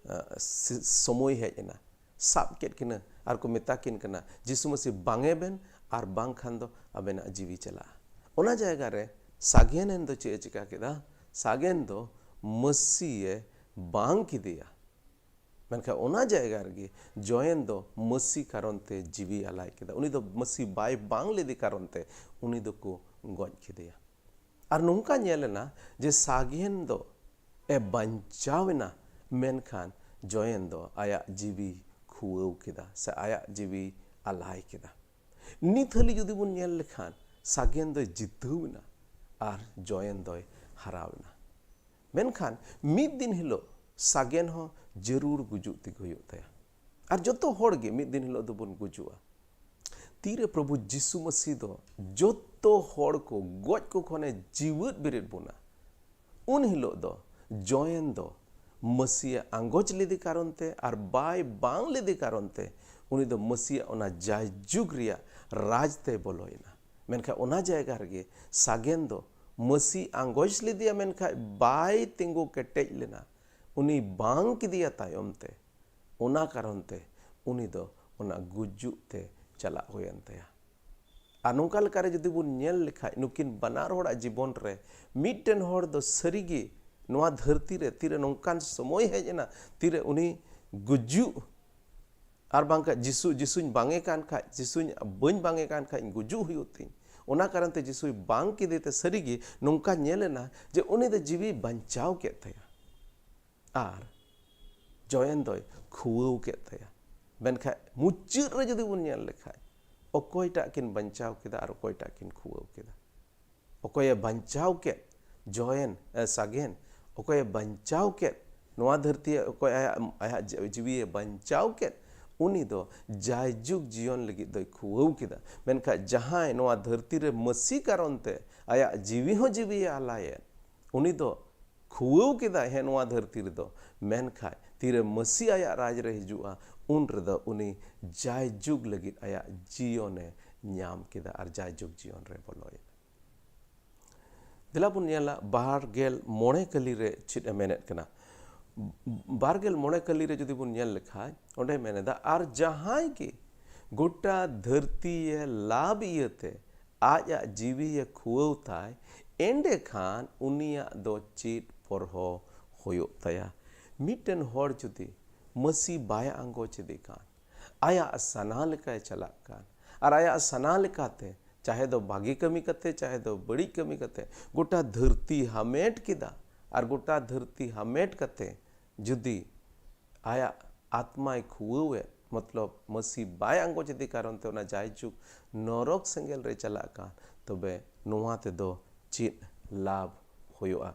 ᱟᱸ, ᱥᱤ-, ᱥᱚᱢᱚᱭ ᱦᱮᱡ ᱮᱱᱟ᱾ ᱥᱟᱵ ᱠᱮᱫ ᱠᱤᱱᱟᱹ ᱟᱨ ᱠᱚ ᱢᱮᱛᱟ ᱠᱤᱱ ᱠᱟᱱᱟ, "ᱡᱤᱥᱩ ᱢᱟᱹᱥᱤ ᱵᱟᱝᱮ ᱵᱮᱱ, ᱟᱨ ᱵᱟᱝᱠᱷᱟᱱ ᱫᱚ ᱟᱵᱮᱱᱟᱜ ᱡᱤᱣᱤ ᱪᱟᱞᱟᱜᱼᱟ᱾" ᱚᱱᱟ ᱡᱟᱭᱜᱟ ᱨᱮ ᱥᱟᱜᱮᱱ ᱫᱚ ᱪᱮᱫ ᱮ ᱪᱤᱠᱟ ᱠᱮᱫᱟ? ᱥᱟᱜᱮᱱ ᱫᱚ ᱢᱟᱹᱥᱤᱭᱮ ᱵᱟᱝ ᱠᱮᱫᱮᱭᱟ᱾ ᱢᱮᱱᱠᱷᱟᱱ ᱚᱱᱟ ᱡᱟᱭᱜᱟ ᱨᱮᱜᱮ ᱡᱚᱭᱮᱱ ᱫᱚ ᱢᱟᱹᱥᱤ ᱠᱟᱨᱚᱱ ᱛᱮ ᱡᱤᱣᱤ ᱟᱞᱟᱭ ᱠᱮᱫᱟ᱾ ᱩᱱᱤ ᱫᱚ ᱢᱟᱹᱥᱤ ᱵᱟᱭ ᱵᱟᱝ ᱞᱮᱫᱮ ᱠᱟᱨᱚᱱ ᱛᱮ ᱩᱱᱤ ᱫᱚᱠᱚ ᱜᱚᱡ ᱠᱮᱫᱮᱭᱟ᱾ ᱟᱨ ᱱᱚᱝᱠᱟ ᱧᱮᱞ ᱮᱱᱟ ᱡᱮ ᱥᱟᱜᱮᱱ ᱫᱚ ᱮ ᱵᱟᱧᱪᱟᱣ ᱮᱱᱟ, ᱢᱮᱱᱠᱷᱟᱱ ᱡᱚᱭᱮᱱ ᱫᱚ ᱟᱭᱟᱜ ᱡᱤᱣᱤ ᱠᱷᱩᱣᱟᱹᱣ ᱠᱮᱫᱟ ᱥᱮ ᱟᱭᱟᱜ ᱡᱤᱣᱤ ᱟᱞᱟᱭ ᱠᱮᱫᱟ᱾ ᱱᱤᱛ ᱦᱟᱹᱞᱤ ᱡᱩᱫᱤ ᱵᱚᱱ ᱧᱮᱞ ᱞᱮᱠᱷᱟᱱ ᱥᱟᱜᱮᱱ ᱫᱚᱭ ᱡᱤᱛᱟᱹᱣ ᱮᱱᱟ ᱟᱨ ᱡᱚᱭᱮᱱ ᱫᱚᱭ ᱦᱟᱨᱟᱣ ᱮᱱᱟ᱾ ᱢᱮᱱᱠᱷᱟᱱ ᱢᱤᱫ ᱫᱤᱱ ᱦᱤᱞᱳᱜ ᱥᱟᱜᱮᱱ ᱦᱚᱸ ᱡᱟᱹᱨᱩᱲ ᱜᱩᱡᱩᱜ ᱛᱮᱜᱮ ᱦᱩᱭᱩᱜ ᱛᱟᱭᱟ᱾ ᱟᱨ ᱡᱚᱛᱚ ᱦᱚᱲ ᱜᱮ ᱢᱤᱫ ᱫᱤᱱ ᱦᱤᱞᱳᱜ ᱫᱚᱵᱚᱱ ᱜᱩᱡᱩᱜᱼᱟ᱾ ᱛᱤᱨᱮ ᱯᱨᱚᱵᱷᱩ ᱡᱤᱥᱩ ᱢᱟᱹᱥᱤ ᱫᱚ ᱡᱚᱛᱚ ᱦᱚᱲ ᱠᱚ ᱜᱚᱡ ᱠᱚ ᱠᱷᱚᱱᱮ ᱡᱤᱣᱮᱫ ᱵᱮᱨᱮᱫ ᱵᱚᱱᱟ, ᱩᱱ ᱦᱤᱞᱳᱜ ᱫᱚ ᱡᱚᱭᱮᱱ ᱫᱚ ᱢᱟᱹᱥᱤᱭᱟᱜ ᱟᱸᱜᱚᱪ ᱞᱮᱫᱮ ᱠᱟᱨᱚᱱ ᱛᱮ ᱟᱨ ᱵᱟᱭ ᱵᱟᱝ ᱞᱮᱫᱮ ᱠᱟᱨᱚᱱ ᱛᱮ ᱩᱱᱤ ᱫᱚ ᱢᱟᱹᱥᱤᱭᱟᱜ ᱚᱱᱟ ᱡᱟᱭᱡᱩᱜᱽ ᱨᱮᱭᱟᱜ ᱨᱟᱡᱽ ᱛᱮᱭ ᱵᱚᱞᱚᱭᱮᱱᱟ᱾ ᱢᱮᱱᱠᱷᱟᱱ ᱚᱱᱟ ᱡᱟᱭᱜᱟ ᱨᱮᱜᱮ ᱥᱟᱜᱮᱱ ᱫᱚ ᱢᱟᱹᱥᱤ ᱟᱸᱜᱚᱪ ᱞᱮᱫᱮᱭᱟ, ᱢᱮᱱᱠᱷᱟᱱ ᱵᱟᱭ ᱛᱤᱸᱜᱩ ᱠᱮᱴᱮᱡ ᱞᱮᱱᱟ᱾ ᱩᱱᱤ ᱵᱟᱝ ᱠᱮᱫᱮᱭᱟ ᱛᱟᱭᱚᱢ ᱛᱮ, ᱚᱱᱟ ᱠᱟᱨᱚᱱ ᱛᱮ ᱩᱱᱤ ᱫᱚ ᱚᱱᱟ ᱜᱩᱡᱩᱜ ᱛᱮ ᱪᱟᱞᱟᱜ ᱦᱩᱭᱮᱱ ᱛᱟᱭᱟ᱾ ᱟᱨ ᱱᱚᱝᱠᱟ ᱞᱮᱠᱟᱨᱮ ᱡᱩᱫᱤ ᱵᱚᱱ ᱧᱮᱞ ᱞᱮᱠᱷᱟᱡ, ᱱᱩᱠᱤᱱ ᱵᱟᱱᱟᱨ ᱦᱚᱲᱟᱜ ᱡᱤᱵᱚᱱ ᱨᱮ ᱢᱤᱫᱴᱮᱱ ᱦᱚᱲ ᱫᱚ ᱥᱟᱹᱨᱤᱜᱮ ᱱᱚᱣᱟ ᱫᱷᱟᱹᱨᱛᱤ ᱨᱮ ᱛᱤᱨᱮ ᱱᱚᱝᱠᱟᱱ ᱥᱚᱢᱚᱭ ᱦᱮᱡ ᱮᱱᱟ, ᱛᱤᱨᱮ ᱩᱱᱤ ᱜᱩᱡᱩᱜ, ᱟᱨ ᱵᱟᱝᱠᱷᱟᱡ ᱡᱤᱥᱩ, ᱡᱤᱥᱩᱧ ᱵᱟᱝᱮ ᱠᱟᱱ ᱠᱷᱟᱡ, ᱡᱤᱥᱩᱧ ᱵᱟᱹᱧ ᱵᱟᱝᱮ ᱠᱟᱱ ᱠᱷᱟᱡ ᱜᱩᱡᱩᱜ ᱦᱩᱭᱩᱜ ᱛᱤᱧ, ᱚᱱᱟ ᱠᱟᱨᱚᱱ ᱛᱮ ᱡᱤᱥᱩᱭ ᱵᱟᱝ ᱠᱮᱫᱮ ᱛᱮ ᱥᱟᱹᱨᱤᱜᱮ ᱱᱚᱝᱠᱟ ᱧᱮᱞ ᱮᱱᱟ ᱡᱮ ᱩᱱᱤ ᱫᱚ ᱡᱤᱣᱤ ᱵᱟᱧᱪᱟᱣ ᱠᱮᱫ ᱛᱟᱭᱟ᱾ ᱟᱨ ᱡᱚᱭᱮᱱ ᱫᱚᱭ ᱠᱷᱩᱣᱟᱹᱣ ᱠᱮᱫ ᱛᱟᱭᱟ᱾ ᱢᱮᱱᱠᱷᱟᱱ ᱢᱩᱪᱟᱹᱫ ᱨᱮ ᱡᱩᱫᱤ ᱵᱚᱱ ᱧᱮᱞ ᱞᱮᱠᱷᱟᱱ, ᱚᱠᱚᱭᱴᱟᱜ ᱠᱤᱱ ᱵᱟᱧᱪᱟᱣ ᱠᱮᱫᱟ ᱟᱨ ᱚᱠᱚᱭᱴᱟᱜ ᱠᱤᱱ ᱠᱷᱩᱣᱟᱹᱣ ᱠᱮᱫᱟ? ᱚᱠᱚᱭᱮ ᱵᱟᱧᱪᱟᱣ ᱠᱮᱫ? ᱡᱚᱭᱮᱱ, ᱮ, ᱥᱟᱜᱮᱱ᱾ ᱚᱠᱚᱭᱮ ᱵᱟᱧᱪᱟᱣ ᱠᱮᱫ? ᱱᱚᱣᱟ ᱫᱷᱟᱹᱨᱛᱤ ᱚᱠᱚᱭ ᱟᱭᱟᱜ, ᱟᱭᱟᱜ ᱡᱤ-, ᱡᱤᱣᱤᱭᱮ ᱵᱟᱧᱪᱟᱣ ᱠᱮᱫ, ᱩᱱᱤ ᱫᱚ ᱡᱟᱭᱡᱩᱜᱽ ᱡᱤᱭᱚᱱ ᱞᱟᱹᱜᱤᱫ ᱫᱚᱭ ᱠᱷᱩᱣᱟᱹᱣ ᱠᱮᱫᱟ᱾ ᱢᱮᱱᱠᱷᱟᱱ ᱡᱟᱦᱟᱸᱭ ᱱᱚᱣᱟ ᱫᱷᱟᱹᱨᱛᱤ ᱨᱮ ᱢᱟᱹᱥᱤ ᱠᱟᱨᱚᱱ ᱛᱮ ᱟᱭᱟᱜ ᱡᱤᱣᱤ ᱦᱚᱸ ᱡᱤᱣᱤᱭᱮ ᱟᱞᱟᱭᱮᱫ, ᱩᱱᱤ ᱫᱚ ᱠᱷᱩᱣᱟᱹᱣ ᱠᱮᱫᱟᱭ, ᱦᱮᱸ, ᱱᱚᱣᱟ ᱫᱷᱟᱹᱨᱛᱤ ᱨᱮᱫᱚ᱾ ᱢᱮᱱᱠᱷᱟᱱ ᱛᱤᱨᱮ ᱢᱟᱹᱥᱤ ᱟᱭᱟᱜ ᱨᱟᱡᱽ ᱨᱮ ᱦᱤᱡᱩᱜᱼᱟ, ᱩᱱ ᱨᱮᱫᱚ ᱩᱱᱤ ᱡᱟᱭᱡᱩᱜᱽ ᱞᱟᱹᱜᱤᱫ ᱟᱭᱟᱜ ᱡᱤᱭᱚᱱᱮ ᱧᱟᱢ ᱠᱮᱫᱟ ᱟᱨ ᱡᱟᱭᱡᱩᱜᱽ ᱡᱤᱭᱚᱱ ᱨᱮ ᱵᱚᱞᱚᱭᱮᱱᱟ᱾ ᱫᱮᱞᱟ ᱵᱚᱱ ᱧᱮᱞᱟ, ᱵᱟᱨ ᱜᱮᱞ ᱢᱚᱬᱮ ᱠᱟᱹᱞᱤ ᱨᱮ ᱪᱮᱫ ᱮ ᱢᱮᱱᱮᱫ ᱠᱟᱱᱟ᱾ ᱵᱟᱨ ᱜᱮᱞ ᱢᱚᱬᱮ ᱠᱟᱹᱞᱤ ᱨᱮ ᱡᱩᱫᱤ ᱵᱚᱱ ᱧᱮᱞ ᱞᱮᱠᱷᱟᱱ, ᱚᱸᱰᱮ ᱢᱮᱱ ᱮᱫᱟ, "ᱟᱨ ᱡᱟᱦᱟᱸᱭ ᱜᱮ ᱜᱚᱴᱟ ᱫᱷᱟᱹᱨᱛᱤᱭᱮ ᱞᱟᱵᱷ ᱤᱭᱟᱹᱛᱮ ᱟᱡᱟᱜ ᱡᱤᱣᱤᱭᱮ ᱠᱷᱩᱣᱟᱹᱣ ᱛᱟᱭ, ᱮᱸᱰᱮᱠᱷᱟᱱ ᱩᱱᱤᱭᱟᱜ ᱫᱚ ᱪᱮᱫ ᱯᱚᱨᱦᱚ ᱦᱩᱭᱩᱜ ᱛᱟᱭᱟ?" ᱢᱤᱫᱴᱮᱱ ᱦᱚᱲ ᱡᱩᱫᱤ ᱢᱟᱹᱥᱤ ᱵᱟᱭ ᱟᱸᱜᱚᱪ ᱤᱫᱤ ᱠᱟᱱ, ᱟᱭᱟᱜ ᱥᱟᱱᱟ ᱞᱮᱠᱟᱭ ᱪᱟᱞᱟᱜ ᱠᱟᱱ, ᱟᱨ ᱟᱭᱟᱜ ᱥᱟᱱᱟ ᱞᱮᱠᱟᱛᱮ, ᱪᱟᱦᱮ ᱫᱚ ᱵᱷᱟᱹᱜᱤ ᱠᱟᱹᱢᱤ ᱠᱟᱛᱮ, ᱪᱟᱦᱮ ᱫᱚ ᱵᱟᱹᱲᱤᱡ ᱠᱟᱹᱢᱤ ᱠᱟᱛᱮ, ᱜᱚᱴᱟ ᱫᱷᱟᱹᱨᱛᱤ ᱦᱟᱢᱮᱴ ᱠᱮᱫᱟ, ᱟᱨ ᱜᱚᱴᱟ ᱫᱷᱟᱹᱨᱛᱤ ᱦᱟᱢᱮᱴ ᱠᱟᱛᱮ ᱡᱩᱫᱤ ᱟᱭᱟᱜ ᱟᱛᱢᱟᱭ ᱠᱷᱩᱣᱟᱹᱣᱮᱫ, ᱢᱚᱛᱞᱚᱵ ᱢᱟᱹᱥᱤ ᱵᱟᱭ ᱟᱸᱜᱚᱪ ᱤᱫᱤ ᱠᱟᱨᱚᱱ ᱛᱮ ᱚᱱᱟ ᱡᱟᱭᱡᱩᱜᱽ ᱱᱚᱨᱚᱠ ᱥᱮᱸᱜᱮᱞ ᱨᱮ ᱪᱟᱞᱟᱜ ᱠᱟᱱ, ᱛᱚᱵᱮ ᱱᱚᱣᱟ ᱛᱮᱫᱚ ᱪᱮᱫ ᱞᱟᱵᱷ ᱦᱩᱭᱩᱜᱼᱟ?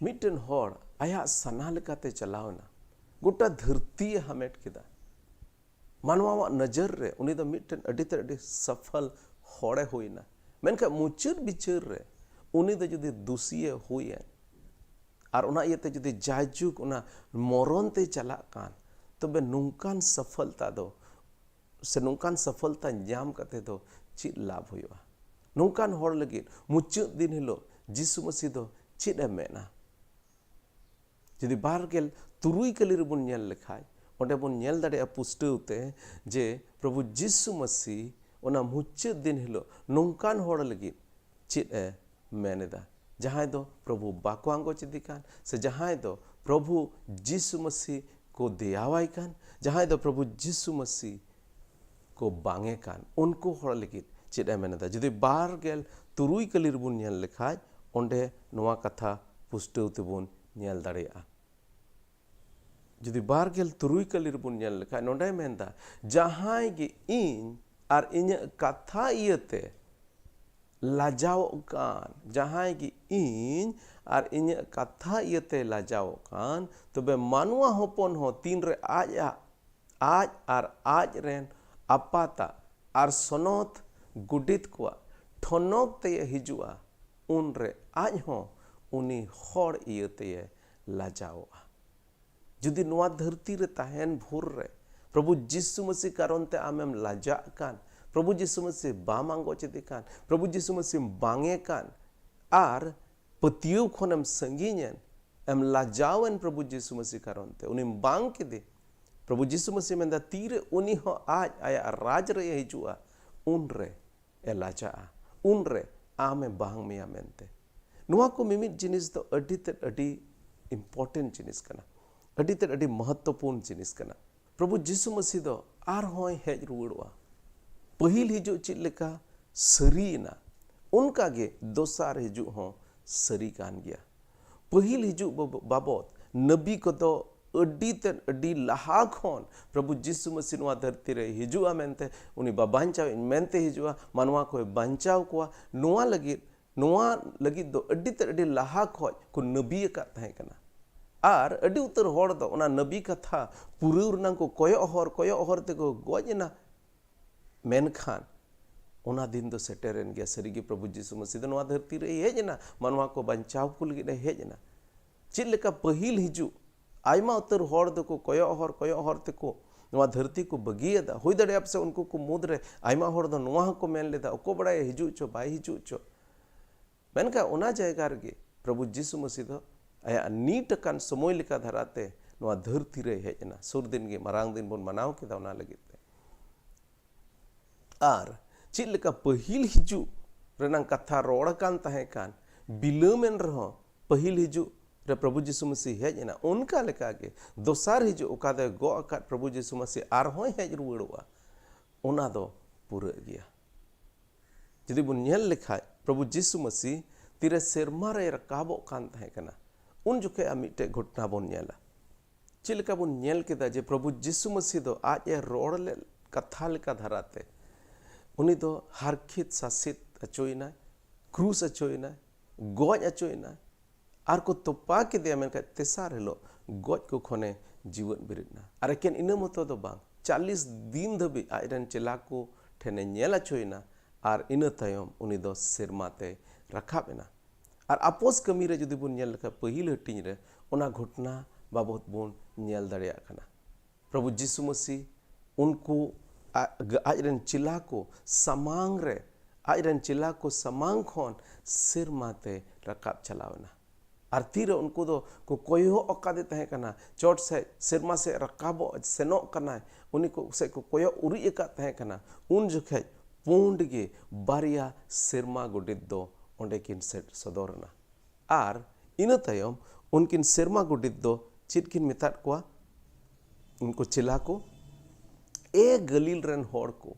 ᱢᱤᱫᱴᱮᱱ ᱦᱚᱲ ᱟᱭᱟᱜ ᱥᱟᱱᱟ ᱞᱮᱠᱟᱛᱮ ᱪᱟᱞᱟᱣ ᱮᱱᱟ, ᱜᱚᱴᱟ ᱫᱷᱟᱹᱨᱛᱤᱭᱮ ᱦᱟᱢᱮᱴ ᱠᱮᱫᱟ᱾ ᱢᱟᱱᱣᱟᱣᱟᱜ ᱱᱚᱡᱚᱨ ᱨᱮ ᱩᱱᱤ ᱫᱚ ᱢᱤᱫᱴᱮᱱ ᱟᱹᱰᱤ ᱛᱮᱫ ᱟᱹᱰᱤ ᱥᱚᱯᱷᱚᱞ ᱦᱚᱲᱮ ᱦᱩᱭᱱᱟ᱾ ᱢᱮᱱᱠᱷᱟᱱ ᱢᱩᱪᱟᱹᱫ ᱵᱤᱪᱟᱹᱨ ᱨᱮ ᱩᱱᱤ ᱫᱚ ᱡᱩᱫᱤ ᱫᱩᱥᱤᱭᱮ ᱦᱩᱭᱮᱱ ᱟᱨ ᱚᱱᱟ ᱤᱭᱟᱹᱛᱮ ᱡᱩᱫᱤ ᱡᱟᱭᱡᱩᱜᱽ ᱚᱱᱟ ᱢᱚᱨᱚᱱ ᱛᱮ ᱪᱟᱞᱟᱜ ᱠᱟᱱ, ᱛᱚᱵᱮ ᱱᱚᱝᱠᱟᱱ ᱥᱚᱯᱷᱚᱞᱛᱟ ᱫᱚ ᱥᱮ ᱱᱚᱝᱠᱟᱱ ᱥᱚᱯᱷᱚᱞᱛᱟ ᱧᱟᱢ ᱠᱟᱛᱮ ᱫᱚ ᱪᱮᱫ ᱞᱟᱵᱷ ᱦᱩᱭᱩᱜᱼᱟ? ᱱᱚᱝᱠᱟᱱ ᱦᱚᱲ ᱞᱟᱹᱜᱤᱫ ᱢᱩᱪᱟᱹᱫ ᱫᱤᱱ ᱦᱤᱞᱳᱜ ᱡᱤᱥᱩ ᱢᱟᱹᱥᱤ ᱫᱚ ᱪᱮᱫ ᱮ ᱢᱮᱱᱟ? ᱡᱩᱫᱤ ᱵᱟᱨ ᱜᱮᱞ ᱛᱩᱨᱩᱭ ᱠᱟᱹᱞᱤ ᱨᱮᱵᱚᱱ ᱧᱮᱞ ᱞᱮᱠᱷᱟᱡ, ᱚᱸᱰᱮ ᱵᱚᱱ ᱧᱮᱞ ᱫᱟᱲᱮᱭᱟᱜᱼᱟ ᱯᱩᱥᱴᱟᱹᱣ ᱛᱮ ᱡᱮ ᱯᱨᱚᱵᱷᱩ ᱡᱤᱥᱩ ᱢᱟᱹᱥᱤ ᱚᱱᱟ ᱢᱩᱪᱟᱹᱫ ᱫᱤᱱ ᱦᱤᱞᱳᱜ ᱱᱚᱝᱠᱟᱱ ᱦᱚᱲ ᱞᱟᱹᱜᱤᱫ ᱪᱮᱫ ᱮ ᱢᱮᱱ ᱮᱫᱟ? ᱡᱟᱦᱟᱸᱭ ᱫᱚ ᱯᱨᱚᱵᱷᱩ ᱵᱟᱠᱚ ᱟᱸᱜᱚᱪ ᱤᱫᱤ ᱠᱟᱱ, ᱥᱮ ᱡᱟᱦᱟᱸᱭ ᱫᱚ ᱯᱨᱚᱵᱷᱩ ᱡᱤᱥᱩ ᱢᱟᱹᱥᱤ ᱠᱚ ᱫᱮᱭᱟᱣᱟᱭ ᱠᱟᱱ, ᱡᱟᱦᱟᱸᱭ ᱫᱚ ᱯᱨᱚᱵᱷᱩ ᱡᱤᱥᱩ ᱢᱟᱹᱥᱤ ᱠᱚ ᱵᱟᱝᱮ ᱠᱟᱱ, ᱩᱱᱠᱩ ᱦᱚᱲ ᱞᱟᱹᱜᱤᱫ ᱪᱮᱫ ᱮ ᱢᱮᱱ ᱮᱫᱟ? ᱡᱩᱫᱤ ᱵᱟᱨ ᱜᱮᱞ ᱛᱩᱨᱩᱭ ᱠᱟᱹᱞᱤ ᱨᱮᱵᱚᱱ ᱧᱮᱞ ᱞᱮᱠᱷᱟᱡ, ᱚᱸᱰᱮ ᱱᱚᱣᱟ ᱠᱟᱛᱷᱟ ᱯᱩᱥᱴᱟᱹᱣ ᱛᱮᱵᱚᱱ ᱧᱮᱞ ᱫᱟᱲᱮᱭᱟᱜᱼᱟ᱾ ᱡᱩᱫᱤ ᱵᱟᱨ ᱜᱮᱞ ᱛᱩᱨᱩᱭ ᱠᱟᱹᱞᱤ ᱨᱮᱵᱚᱱ ᱧᱮᱞ ᱞᱮᱠᱷᱟᱱ, ᱱᱚᱰᱮ ᱢᱮᱱᱫᱟ, ᱡᱟᱦᱟᱸᱭ ᱜᱮ ᱤᱧ ᱟᱨ ᱤᱧᱟᱹᱜ ᱠᱟᱛᱷᱟ ᱤᱭᱟᱹᱛᱮ ᱞᱟᱡᱟᱣᱚᱜ ᱠᱟᱱ, ᱡᱟᱦᱟᱸᱭ ᱜᱮ ᱤᱧ ᱟᱨ ᱤᱧᱟᱹᱜ ᱠᱟᱛᱷᱟ ᱤᱭᱟᱹᱛᱮ ᱞᱟᱡᱟᱣᱚᱜ ᱠᱟᱱ, ᱛᱚᱵᱮ ᱢᱟᱱᱣᱟ ᱦᱚᱯᱚᱱ ᱦᱚᱸ ᱛᱤᱱᱨᱮ ᱟᱡ ᱟᱜ, ᱟᱡ ᱟᱨ ᱟᱡ ᱨᱮᱱ ᱟᱯᱟᱛᱟᱜ ᱟᱨ ᱥᱚᱱᱚᱛ ᱜᱚᱰᱮᱛ ᱠᱚᱣᱟᱜ ᱴᱷᱚᱱᱚᱠ ᱛᱮᱭ ᱦᱤᱡᱩᱜᱼᱟ, ᱩᱱᱨᱮ ᱟᱡ ᱦᱚᱸ ᱩᱱᱤ ᱦᱚᱲ ᱤᱭᱟᱹ ᱛᱮᱭ ᱞᱟᱡᱟᱣᱚᱜᱼᱟ᱾ ᱡᱩᱫᱤ ᱱᱚᱣᱟ ᱫᱷᱟᱹᱨᱛᱤ ᱨᱮ ᱛᱟᱦᱮᱱ ᱵᱷᱳᱨ ᱨᱮ ᱯᱨᱚᱵᱷᱩ ᱡᱤᱥᱩ ᱢᱟᱹᱥᱤ ᱠᱟᱨᱚᱱ ᱛᱮ ᱟᱢᱮᱢ ᱞᱟᱡᱟᱜ ᱠᱟᱱ, ᱯᱨᱚᱵᱷᱩ ᱡᱤᱥᱩ ᱢᱟᱹᱥᱤ ᱵᱟᱢ ᱟᱸᱜᱚᱪ ᱮᱫᱮ ᱠᱟᱱ, ᱯᱨᱚᱵᱷᱩ ᱡᱤᱥᱩ ᱢᱟᱹᱥᱤᱢ ᱵᱟᱝᱮ ᱠᱟᱱ, ᱟᱨ ᱯᱟᱹᱛᱭᱟᱹᱣ ᱠᱷᱚᱱᱮᱢ ᱥᱟᱺᱜᱤᱧ ᱮᱱ, ᱮᱢ ᱞᱟᱡᱟᱣ ᱮᱱ ᱯᱨᱚᱵᱷᱩ ᱡᱤᱥᱩ ᱢᱟᱹᱥᱤ ᱠᱟᱨᱚᱱ ᱛᱮ, ᱩᱱᱤᱢ ᱵᱟᱝ ᱠᱮᱫᱮ, ᱯᱨᱚᱵᱷᱩ ᱡᱤᱥᱩ ᱢᱟᱹᱥᱤ ᱢᱮᱱᱫᱟ, ᱛᱤᱨᱮ ᱩᱱᱤ ᱦᱚᱸ ᱟᱡ ᱟᱭᱟᱜ ᱨᱟᱡᱽ ᱨᱮ ᱦᱤᱡᱩᱜᱼᱟ, ᱩᱱᱨᱮ ᱮ ᱞᱟᱡᱟᱜᱼᱟ, ᱩᱱᱨᱮ ᱟᱢᱮ ᱵᱟᱝ ᱢᱮᱭᱟ ᱢᱮᱱᱛᱮ᱾ ᱱᱚᱣᱟ ᱠᱚ ᱢᱤᱢᱤᱫ ᱡᱤᱱᱤᱥ ᱫᱚ ᱟᱹᱰᱤ ᱛᱮᱫ ᱟᱹᱰᱤ important ᱡᱤᱱᱤᱥ ᱠᱟᱱᱟ, ᱟᱹᱰᱤ ᱛᱮᱫ ᱟᱹᱰᱤ ᱢᱚᱦᱚᱛᱛᱚᱯᱩᱨᱱ ᱡᱤᱱᱤᱥ ᱠᱟᱱᱟ᱾ ᱯᱨᱚᱵᱷᱩ ᱡᱤᱥᱩ ᱢᱟᱹᱥᱤ ᱫᱚ ᱟᱨᱦᱚᱸᱭ ᱦᱮᱡ ᱨᱩᱣᱟᱹᱲᱚᱜᱼᱟ᱾ ᱯᱟᱹᱦᱤᱞ ᱦᱤᱡᱩᱜ ᱪᱮᱫ ᱞᱮᱠᱟ ᱥᱟᱹᱨᱤᱭᱮᱱᱟ, ᱚᱱᱠᱟ ᱜᱮ ᱫᱚᱥᱟᱨ ᱦᱤᱡᱩᱜ ᱦᱚᱸ ᱥᱟᱹᱨᱤ ᱠᱟᱱ ᱜᱮᱭᱟ᱾ ᱯᱟᱹᱦᱤᱞ ᱦᱤᱡᱩᱜ ᱵᱟᱵ-, ᱵᱟᱵᱚᱛ ᱱᱟᱵᱤ ᱠᱚᱫᱚ ᱟᱹᱰᱤ ᱛᱮᱫ, ᱟᱹᱰᱤ ᱞᱟᱦᱟ ᱠᱷᱚᱱ ᱯᱨᱚᱵᱷᱩ ᱡᱤᱥᱩ ᱢᱟᱹᱥᱤ ᱱᱚᱣᱟ ᱫᱷᱟᱹᱨᱛᱤ ᱨᱮ ᱦᱤᱡᱩᱜᱼᱟ ᱢᱮᱱᱛᱮ, ᱩᱱᱤ ᱵᱟᱵᱟᱧᱪᱟᱣᱤᱡ ᱢᱮᱱᱛᱮ ᱦᱤᱡᱩᱜᱼᱟ, ᱢᱟᱱᱣᱟ ᱠᱚᱭ ᱵᱟᱧᱪᱟᱣ ᱠᱚᱣᱟ, ᱱᱚᱣᱟ ᱞᱟᱹᱜᱤᱫ, ᱱᱚᱣᱟ ᱞᱟᱹᱜᱤᱫ ᱫᱚ ᱟᱹᱰᱤ ᱛᱮᱫ, ᱟᱹᱰᱤ ᱞᱟᱦᱟ ᱠᱷᱚᱡ ᱠᱚ ᱱᱟᱹᱵᱤ ᱟᱠᱟᱫ ᱛᱟᱦᱮᱸ ᱠᱟᱱᱟ᱾ ᱟᱨ ᱟᱹᱰᱤ ᱩᱛᱟᱹᱨ ᱦᱚᱲ ᱫᱚ ᱚᱱᱟ ᱱᱟᱹᱵᱤ ᱠᱟᱛᱷᱟ ᱯᱩᱨᱟᱹᱣ ᱨᱮᱱᱟᱜ ᱠᱚ ᱠᱚᱭᱚᱜ ᱦᱚᱨ, ᱠᱚᱭᱚᱜ ᱦᱚᱨ ᱛᱮᱠᱚ ᱜᱚᱡ ᱮᱱᱟ᱾ ᱢᱮᱱᱠᱷᱟᱱ ᱚᱱᱟ ᱫᱤᱱ ᱫᱚ ᱥᱮᱴᱮᱨᱮᱱ ᱜᱮᱭᱟ᱾ ᱥᱟᱹᱨᱤᱜᱮ ᱯᱨᱚᱵᱷᱩ ᱡᱤᱥᱩ ᱢᱟᱹᱥᱤ ᱫᱚ ᱱᱚᱣᱟ ᱫᱷᱟᱹᱨᱛᱤ ᱨᱮᱭ ᱦᱮᱡ ᱮᱱᱟ, ᱢᱟᱱᱣᱟ ᱠᱚ ᱵᱟᱧᱪᱟᱣ ᱠᱚ ᱞᱟᱹᱜᱤᱫ ᱮ ᱦᱮᱡ ᱮᱱᱟ᱾ ᱪᱮᱫ ᱞᱮᱠᱟ ᱯᱟᱹᱦᱤᱞ ᱦᱤᱡᱩᱜ, ᱟᱭᱢᱟ ᱩᱛᱟᱹᱨ ᱦᱚᱲ ᱫᱚᱠᱚ ᱠᱚᱭᱚᱜ ᱦᱚᱨ, ᱠᱚᱭᱚᱜ ᱦᱚᱨ ᱛᱮᱠᱚ ᱱᱚᱣᱟ ᱫᱷᱟᱹᱨᱛᱤ ᱠᱚ ᱵᱟᱹᱜᱤᱭᱟᱫᱟ᱾ ᱦᱩᱭ ᱫᱟᱲᱮᱭᱟᱜᱼᱟ ᱯᱟᱥᱮᱡ ᱩᱱᱠᱩ ᱠᱚ ᱢᱩᱫᱽᱨᱮ ᱟᱭᱢᱟ ᱦᱚᱲ ᱫᱚ ᱱᱚᱣᱟ ᱦᱚᱸᱠᱚ ᱢᱮᱱ ᱞᱮᱫᱟ, ᱚᱠᱚᱭ ᱵᱟᱲᱟᱭᱟ ᱦᱤᱡᱩᱜ ᱪᱚ ᱵᱟᱭ ᱦᱤᱡᱩᱜ ᱪᱚ᱾ ᱢᱮᱱᱠᱷᱟᱱ ᱚᱱᱟ ᱡᱟᱭᱜᱟ ᱨᱮᱜᱮ ᱯᱨᱚᱵᱷᱩ ᱡᱤᱥᱩ ᱢᱟᱹᱥᱤ ᱫᱚ ᱟᱭᱟᱜ ᱱᱤᱴ ᱟᱠᱟᱱ ᱥᱚᱢᱚᱭ ᱞᱮᱠᱟ ᱫᱷᱟᱨᱟᱛᱮ ᱱᱚᱣᱟ ᱫᱷᱟᱹᱨᱛᱤ ᱨᱮᱭ ᱦᱮᱡ ᱮᱱᱟ᱾ ᱥᱩᱨ ᱫᱤᱱ ᱜᱮ ᱢᱟᱨᱟᱝ ᱫᱤᱱ ᱵᱚᱱ ᱢᱟᱱᱟᱣ ᱠᱮᱫᱟ ᱚᱱᱟ ᱞᱟᱹᱜᱤᱫ ᱛᱮ᱾ ᱟᱨ ᱪᱮᱫ ᱞᱮᱠᱟ ᱯᱟᱹᱦᱤᱞ ᱦᱤᱡᱩᱜ ᱨᱮᱱᱟᱜ ᱠᱟᱛᱷᱟ ᱨᱚᱲ ᱟᱠᱟᱱ ᱛᱟᱦᱮᱸ ᱠᱟᱱ, ᱵᱤᱞᱚᱢ ᱮᱱ ᱨᱮᱦᱚᱸ ᱯᱟᱹᱦᱤᱞ ᱦᱤᱡᱩᱜ ᱨᱮ ᱯᱨᱚᱵᱷᱩ ᱡᱤᱥᱩ ᱢᱟᱹᱥᱤ ᱦᱮᱡ ᱮᱱᱟ, ᱚᱱᱠᱟ ᱞᱮᱠᱟᱜᱮ ᱫᱚᱥᱟᱨ ᱦᱤᱡᱩᱜ ᱚᱠᱟ ᱫᱚᱭ ᱜᱚᱜ ᱟᱠᱟᱫ ᱯᱨᱚᱵᱷᱩ ᱡᱤᱥᱩ ᱢᱟᱹᱥᱤ ᱟᱨᱦᱚᱸᱭ ᱦᱮᱡ ᱨᱩᱣᱟᱹᱲᱚᱜᱼᱟ, ᱚᱱᱟ ᱫᱚ ᱯᱩᱨᱟᱹᱜ ᱜᱮᱭᱟ᱾ ᱡᱩᱫᱤ ᱵᱚᱱ ᱧᱮᱞ ᱞᱮᱠᱷᱟᱡ, ᱯᱨᱚᱵᱷᱩ ᱡᱤᱥᱩ ᱢᱟᱹᱥᱤ ᱛᱤᱨᱮ ᱥᱮᱨᱢᱟ ᱨᱮᱭ ᱨᱟᱠᱟᱵᱚᱜ ᱠᱟᱱ ᱛᱟᱦᱮᱸ ᱠᱟᱱᱟ, ᱩᱱ ᱡᱚᱠᱷᱮᱡ ᱟᱜ ᱢᱤᱫᱴᱮᱡ ᱜᱷᱚᱴᱱᱟ ᱵᱚᱱ ᱧᱮᱞᱟ᱾ ᱪᱮᱫ ᱞᱮᱠᱟ ᱵᱚᱱ ᱧᱮᱞ ᱠᱮᱫᱟ ᱡᱮ ᱯᱨᱚᱵᱷᱩ ᱡᱤᱥᱩ ᱢᱟᱹᱥᱤ ᱫᱚ ᱟᱡ ᱮ ᱨᱚᱲ ᱞᱮᱫ ᱠᱟᱛᱷᱟ ᱞᱮᱠᱟ ᱫᱷᱟᱨᱟᱛᱮ ᱩᱱᱤ ᱫᱚ ᱦᱟᱨᱠᱷᱤᱛ ᱥᱟᱥᱮᱛ ᱦᱚᱪᱚᱭᱮᱱᱟᱭ, ᱠᱨᱩᱥ ᱦᱚᱪᱚᱭᱮᱱᱟᱭ, ᱜᱚᱡ ᱦᱚᱪᱚᱭᱮᱱᱟᱭ, ᱟᱨ ᱠᱚ ᱛᱚᱯᱟ ᱠᱮᱫᱮᱭᱟ᱾ ᱢᱮᱱᱠᱷᱟᱱ ᱛᱮᱥᱟᱨ ᱦᱤᱞᱳᱜ ᱜᱚᱡ ᱠᱚ ᱠᱷᱚᱱᱮ ᱡᱤᱣᱮᱫ ᱵᱮᱨᱮᱫ ᱮᱱᱟ᱾ ᱟᱨ ᱮᱠᱮᱱ ᱤᱱᱟᱹ ᱢᱚᱛᱚ ᱫᱚ ᱵᱟᱝ, ᱪᱟᱞᱤᱥ ᱫᱤᱱ ᱫᱷᱟᱹᱵᱤᱡ ᱟᱡ ᱨᱮᱱ ᱪᱮᱞᱟ ᱠᱚ ᱴᱷᱮᱱᱮ ᱧᱮᱞ ᱦᱚᱪᱚᱭᱮᱱᱟ᱾ ᱟᱨ ᱤᱱᱟᱹ ᱛᱟᱭᱚᱢ ᱩᱱᱤ ᱫᱚ ᱥᱮᱨᱢᱟ ᱛᱮᱭ ᱨᱟᱠᱟᱵ ᱮᱱᱟ᱾ ᱟᱨ ᱟᱯᱚᱥ ᱠᱟᱹᱢᱤ ᱨᱮ ᱡᱩᱫᱤ ᱵᱚᱱ ᱧᱮᱞ ᱞᱮᱠᱷᱟᱱ, ᱯᱟᱹᱦᱤᱞ ᱦᱟᱹᱴᱤᱧ ᱨᱮ ᱚᱱᱟ ᱜᱷᱚᱴᱱᱟ ᱵᱟᱵᱚᱛ ᱵᱚᱱ ᱧᱮᱞ ᱫᱟᱲᱮᱭᱟᱜ ᱠᱟᱱᱟ᱾ ᱯᱨᱚᱵᱷᱩ ᱡᱤᱥᱩ ᱢᱟᱹᱥᱤ ᱩᱱᱠᱩ ᱟ-, ᱟᱡ ᱨᱮᱱ ᱪᱮᱞᱟ ᱠᱚ ᱥᱟᱢᱟᱝ ᱨᱮ, ᱟᱡ ᱨᱮᱱ ᱪᱮᱞᱟ ᱠᱚ ᱥᱟᱢᱟᱝ ᱠᱷᱚᱱ ᱥᱮᱨᱢᱟ ᱛᱮ ᱨᱟᱠᱟᱵ ᱪᱟᱞᱟᱣ ᱮᱱᱟ᱾ ᱟᱨ ᱛᱤᱨᱮ ᱩᱱᱠᱩ ᱫᱚ ᱠᱚ ᱠᱚᱭᱚᱜ ᱟᱠᱟᱫᱮ ᱛᱟᱦᱮᱸ ᱠᱟᱱᱟ, ᱪᱚᱴ ᱥᱮᱫ ᱥᱮᱨᱢᱟ ᱥᱮᱫ ᱨᱟᱠᱟᱵᱚᱜ ᱥᱮᱱᱚᱜ ᱠᱟᱱᱟᱭ, ᱩᱱᱤ ᱠᱚ ᱥᱮᱫ ᱠᱚ ᱠᱚᱭᱚᱜ ᱩᱨᱤᱡ ᱟᱠᱟᱫ ᱛᱟᱦᱮᱸ ᱠᱟᱱᱟ, ᱩᱱ ᱡᱚᱠᱷᱮᱡ ᱯᱩᱸᱰ ᱜᱮ ᱵᱟᱨᱭᱟ ᱥᱮᱨᱢᱟ ᱜᱚᱰᱮᱛ ᱫᱚ ᱚᱸᱰᱮ ᱠᱤᱱ ᱥᱮᱴ ᱥᱚᱫᱚᱨ ᱮᱱᱟ᱾ ᱟᱨ ᱤᱱᱟᱹ ᱛᱟᱭᱚᱢ ᱩᱱᱠᱤᱱ ᱥᱮᱨᱢᱟ ᱜᱚᱰᱮᱛ ᱫᱚ ᱪᱮᱫ ᱠᱤᱱ ᱢᱮᱛᱟᱫ ᱠᱚᱣᱟ? ᱩᱱᱠᱩ ᱪᱮᱞᱟ ᱠᱚ, "ᱮ ᱜᱟᱹᱞᱤᱞ ᱨᱮᱱ ᱦᱚᱲ ᱠᱚ,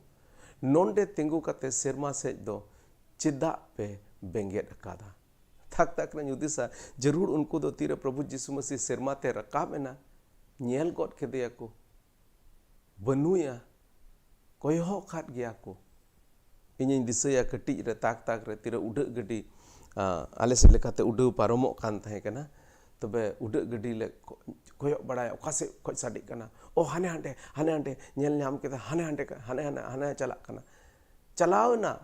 ᱱᱚᱸᱰᱮ ᱛᱤᱸᱜᱩ ᱠᱟᱛᱮ ᱥᱮᱨᱢᱟ ᱥᱮᱫ ᱫᱚ ᱪᱮᱫᱟᱜ ᱯᱮ ᱵᱮᱸᱜᱮᱫ ᱟᱠᱟᱫᱟ?" ᱛᱷᱟᱠ ᱛᱷᱟᱠ ᱨᱮᱧ ᱦᱩᱫᱤᱥᱟ, ᱡᱟᱹᱨᱩᱲ ᱩᱱᱠᱩ ᱫᱚ ᱛᱤᱨᱮ ᱯᱨᱚᱵᱷᱩ ᱡᱤᱥᱩ ᱢᱟᱹᱥᱤ ᱥᱮᱨᱢᱟ ᱛᱮ ᱨᱟᱠᱟᱵ ᱮᱱᱟ, ᱧᱮᱞ ᱜᱚᱫ ᱠᱮᱫᱮᱭᱟ ᱠᱚ, ᱵᱟᱹᱱᱩᱭᱟ, ᱠᱚᱭᱚᱜ ᱟᱠᱟᱫ ᱜᱮᱭᱟ ᱠᱚ᱾ ᱤᱧᱤᱧ ᱫᱤᱥᱟᱹᱭᱟ ᱠᱟᱹᱴᱤᱡ ᱨᱮ ᱛᱟᱠ ᱛᱟᱠ ᱨᱮ ᱛᱤᱨᱮ ᱩᱰᱟᱹᱜ ᱜᱟᱹᱰᱤ, ᱟ, ᱟᱞᱮ ᱥᱮᱫ ᱞᱮᱠᱟᱛᱮ ᱩᱰᱟᱹᱣ ᱯᱟᱨᱚᱢᱚᱜ ᱠᱟᱱ ᱛᱟᱦᱮᱸ ᱠᱟᱱᱟ᱾ ᱛᱚᱵᱮ ᱩᱰᱟᱹᱜ ᱜᱟᱹᱰᱤ ᱞᱮ ᱠᱚ-, ᱠᱚᱭᱚᱜ ᱵᱟᱲᱟᱭᱟ, ᱚᱠᱟ ᱥᱮᱫ ᱠᱷᱚᱱ ᱥᱟᱰᱮᱜ ᱠᱟᱱᱟ, ᱚ, ᱦᱟᱱᱮ ᱦᱟᱸᱰᱮ, ᱦᱟᱱᱮ ᱦᱟᱸᱰᱮ, ᱧᱮᱞ ᱧᱟᱢ ᱠᱮᱫᱟ, ᱦᱟᱱᱮ ᱦᱟᱸᱰᱮ, ᱦᱟᱱᱮ ᱦᱟᱱᱮ, ᱦᱟᱱᱮ ᱪᱟᱞᱟᱜ ᱠᱟᱱᱟ᱾ ᱪᱟᱞᱟᱣ ᱮᱱᱟ,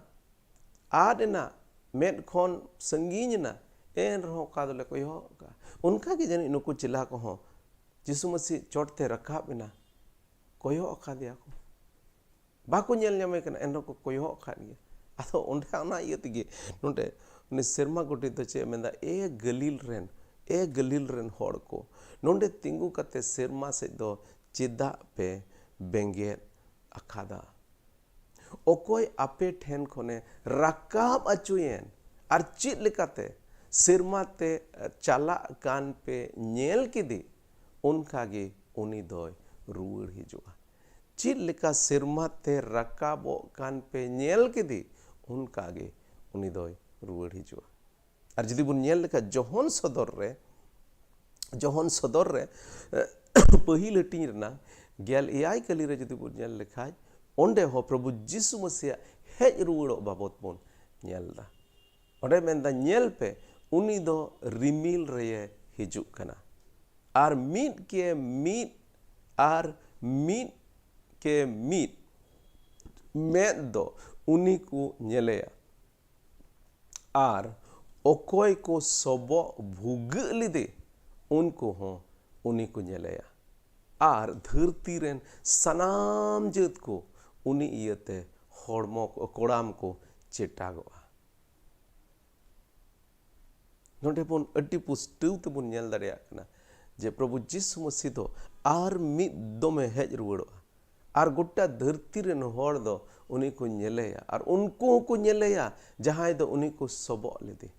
ᱟᱫ ᱮᱱᱟ, ᱢᱮᱫ ᱠᱷᱚᱱ ᱥᱟᱺᱜᱤᱧ ᱮᱱᱟ, ᱮᱱ ᱨᱮᱦᱚᱸ ᱚᱠᱟ ᱫᱚᱞᱮ ᱠᱚᱭᱚᱜ ᱠᱟᱜᱼᱟ᱾ ᱚᱱᱠᱟ ᱜᱮ ᱡᱟᱹᱱᱤᱡ ᱱᱩᱠᱩ ᱪᱮᱞᱟ ᱠᱚᱦᱚᱸ ᱡᱤᱥᱩ ᱢᱟᱹᱥᱤ ᱪᱚᱴ ᱛᱮ ᱨᱟᱠᱟᱵ ᱮᱱᱟ, ᱠᱚᱭᱚᱜ ᱟᱠᱟᱫᱮᱭᱟ ᱠᱚ, ᱵᱟᱠᱚ ᱧᱮᱞ ᱧᱟᱢᱮ ᱠᱟᱱᱟ, ᱮᱱ ᱨᱮᱦᱚᱸ ᱠᱚ ᱠᱚᱭᱚᱜ ᱟᱠᱟᱫ ᱜᱮᱭᱟ᱾ ᱟᱫᱚ ᱚᱸᱰᱮ ᱚᱱᱟ ᱤᱭᱟᱹ ᱛᱮᱜᱮ ᱱᱚᱰᱮ ᱩᱱᱤ ᱥᱮᱨᱢᱟ ᱜᱚᱰᱮᱛ ᱫᱚ ᱪᱮᱫ ᱮ ᱢᱮᱱᱫᱟ? "ᱮ ᱜᱟᱹᱞᱤᱞ ᱨᱮᱱ, ᱮ ᱜᱟᱹᱞᱤᱞ ᱨᱮᱱ ᱦᱚᱲ ᱠᱚ, ᱱᱚᱰᱮ ᱛᱤᱸᱜᱩ ᱠᱟᱛᱮ ᱥᱮᱨᱢᱟ ᱥᱮᱫ ᱫᱚ ᱪᱮᱫᱟᱜ ᱯᱮ ᱵᱮᱸᱜᱮᱫ ᱟᱠᱟᱫᱟ? ᱚᱠᱚᱭ ᱟᱯᱮ ᱴᱷᱮᱱ ᱠᱷᱚᱱᱮ ᱨᱟᱠᱟᱵ ᱚᱪᱚᱭᱮᱱ ᱟᱨ ᱪᱮᱫ ᱞᱮᱠᱟᱛᱮ ᱥᱮᱨᱢᱟ ᱛᱮ ᱪᱟᱞᱟᱜ ᱠᱟᱱ ᱯᱮ ᱧᱮᱞ ᱠᱮᱫᱮ, ᱚᱱᱠᱟ ᱜᱮ ᱩᱱᱤ ᱫᱚᱭ ᱨᱩᱣᱟᱹᱲ ᱦᱤᱡᱩᱜᱼᱟ?" ᱪᱮᱫ ᱞᱮᱠᱟ ᱥᱮᱨᱢᱟ ᱛᱮ ᱨᱟᱠᱟᱵᱚᱜ ᱠᱟᱱ ᱯᱮ ᱧᱮᱞ ᱠᱮᱫᱮ, ᱚᱱᱠᱟ ᱜᱮ ᱩᱱᱤ ᱫᱚᱭ ᱨᱩᱣᱟᱹᱲ ᱦᱤᱡᱩᱜᱼᱟ᱾ ᱟᱨ ᱡᱩᱫᱤ ᱵᱚᱱ ᱧᱮᱞ ᱞᱮᱠᱷᱟᱱ, ᱡᱚᱦᱚᱱ ᱥᱚᱫᱚᱨ ᱨᱮ, ᱡᱚᱦᱚᱱ ᱥᱚᱫᱚᱨ ᱨᱮ, ᱮ, ᱯᱟᱹᱦᱤᱞ ᱦᱟᱹᱴᱤᱧ ᱨᱮᱱᱟᱜ ᱜᱮᱞ ᱮᱭᱟᱭ ᱠᱟᱹᱞᱤ ᱨᱮ ᱡᱩᱫᱤ ᱵᱚᱱ ᱧᱮᱞ ᱞᱮᱠᱷᱟᱡ, ᱚᱸᱰᱮ ᱦᱚᱸ ᱯᱨᱚᱵᱷᱩ ᱡᱤᱥᱩ ᱢᱟᱹᱥᱤᱭᱟᱜ ᱦᱮᱡ ᱨᱩᱣᱟᱹᱲᱚᱜ ᱵᱟᱵᱚᱛ ᱵᱚᱱ ᱧᱮᱞ ᱮᱫᱟ᱾ ᱚᱸᱰᱮ ᱢᱮᱱᱫᱟ, "ᱧᱮᱞ ᱯᱮ, ᱩᱱᱤ ᱫᱚ ᱨᱤᱢᱤᱞ ᱨᱮᱭᱮ ᱦᱤᱡᱩᱜ ᱠᱟᱱᱟ, ᱟᱨ ᱢᱤᱫ ᱠᱮ ᱢᱤᱫ, ᱟᱨ ᱢᱤᱫ ᱠᱮ ᱢᱤᱫ ᱢᱮᱫ ᱫᱚ ᱩᱱᱤ ᱠᱚ ᱧᱮᱞᱮᱭᱟ, ᱟᱨ ᱚᱠᱚᱭ ᱠᱚ ᱥᱚᱵᱚᱜ ᱵᱷᱩᱜᱟᱹᱜ ᱞᱮᱫᱮ, ᱩᱱᱠᱩ ᱦᱚᱸ ᱩᱱᱤ ᱠᱚ ᱧᱮᱞᱮᱭᱟ, ᱟᱨ ᱫᱷᱟᱹᱨᱛᱤ ᱨᱮᱱ ᱥᱟᱱᱟᱢ ᱡᱟᱹᱛ ᱠᱚ ᱩᱱᱤ ᱤᱭᱟᱹᱛᱮ ᱦᱚᱲᱢᱚ ᱠᱚ, ᱠᱚᱲᱟᱢ ᱠᱚ ᱪᱮᱴᱟᱜᱚᱜᱼᱟ᱾" ᱱᱚᱰᱮ ᱵᱚᱱ ᱟᱹᱰᱤ ᱯᱩᱥᱴᱟᱹᱣ ᱛᱮᱵᱚᱱ ᱧᱮᱞ ᱫᱟᱲᱮᱭᱟᱜ ᱠᱟᱱᱟ ᱡᱮ ᱯᱨᱚᱵᱷᱩ ᱡᱤᱥᱩ ᱢᱟᱹᱥᱤ ᱫᱚ ᱟᱨ ᱢᱤᱫ ᱫᱚᱢᱮ ᱦᱮᱡ ᱨᱩᱣᱟᱹᱲᱚᱜᱼᱟ, ᱟᱨ ᱜᱚᱴᱟ ᱫᱷᱟᱹᱨᱛᱤ ᱨᱮᱱ ᱦᱚᱲ ᱫᱚ ᱩᱱᱤ ᱠᱚ ᱧᱮᱞᱮᱭᱟ, ᱟᱨ ᱩᱱᱠᱩ ᱦᱚᱸᱠᱚ ᱧᱮᱞᱮᱭᱟ ᱡᱟᱦᱟᱸᱭ ᱫᱚ ᱩᱱᱤ ᱠᱚ ᱥᱚᱵᱚᱜ ᱞᱮᱫᱮ᱾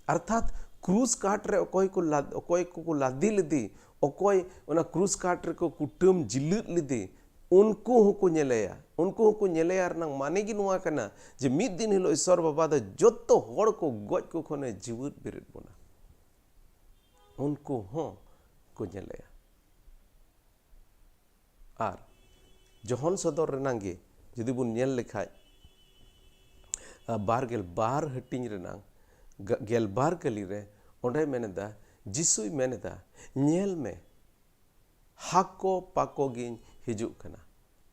ᱚᱨᱛᱷᱟᱛ ᱠᱨᱩᱥ ᱠᱟᱴ ᱨᱮ ᱚᱠᱚᱭ ᱠᱚ ᱞᱟᱫ-, ᱚᱠᱚᱭ ᱠᱚᱠᱚ ᱞᱟᱫᱮ ᱞᱮᱫᱮ, ᱚᱠᱚᱭ ᱚᱱᱟ ᱠᱨᱩᱥ ᱠᱟᱴ ᱨᱮᱠᱚ ᱠᱩᱴᱟᱹᱢ ᱡᱤᱞᱟᱹᱫ ᱞᱮᱫᱮ, ᱩᱱᱠᱩ ᱦᱚᱸᱠᱚ ᱧᱮᱞᱮᱭᱟ᱾ ᱩᱱᱠᱩ ᱦᱚᱸᱠᱚ ᱧᱮᱞᱮᱭᱟ ᱨᱮᱱᱟᱜ ᱢᱟᱱᱮ ᱜᱮ ᱱᱚᱣᱟ ᱠᱟᱱᱟ ᱡᱮ ᱢᱤᱫ ᱫᱤᱱ ᱦᱤᱞᱳᱜ ᱤᱥᱚᱨ ᱵᱟᱵᱟ ᱫᱚ ᱡᱚᱛᱚ ᱦᱚᱲ ᱠᱚ ᱜᱚᱡ ᱠᱚ ᱠᱷᱚᱱᱮ ᱡᱤᱣᱮᱫ ᱵᱮᱨᱮᱫ ᱵᱚᱱᱟ᱾ ᱩᱱᱠᱩ ᱦᱚᱸ ᱠᱚ ᱧᱮᱞᱮᱭᱟ᱾ ᱟᱨ ᱡᱚᱦᱚᱱ ᱥᱚᱫᱚᱨ ᱨᱮᱱᱟᱝ ᱜᱮ ᱡᱩᱫᱤ ᱵᱚᱱ ᱧᱮᱞ ᱞᱮᱠᱷᱟᱡ, ᱟ, ᱵᱟᱨ ᱜᱮᱞ ᱵᱟᱨ ᱦᱟᱹᱴᱤᱧ ᱨᱮᱱᱟᱝ ᱜ-, ᱜᱮᱞ ᱵᱟᱨ ᱠᱟᱹᱞᱤ ᱨᱮ ᱚᱸᱰᱮ ᱢᱮᱱ ᱮᱫᱟ, ᱡᱤᱥᱩᱭ ᱢᱮᱱ ᱮᱫᱟ, "ᱧᱮᱞ ᱢᱮ, ᱦᱟᱠᱚ ᱯᱟᱠᱚ ᱜᱤᱧ ᱦᱤᱡᱩᱜ ᱠᱟᱱᱟ,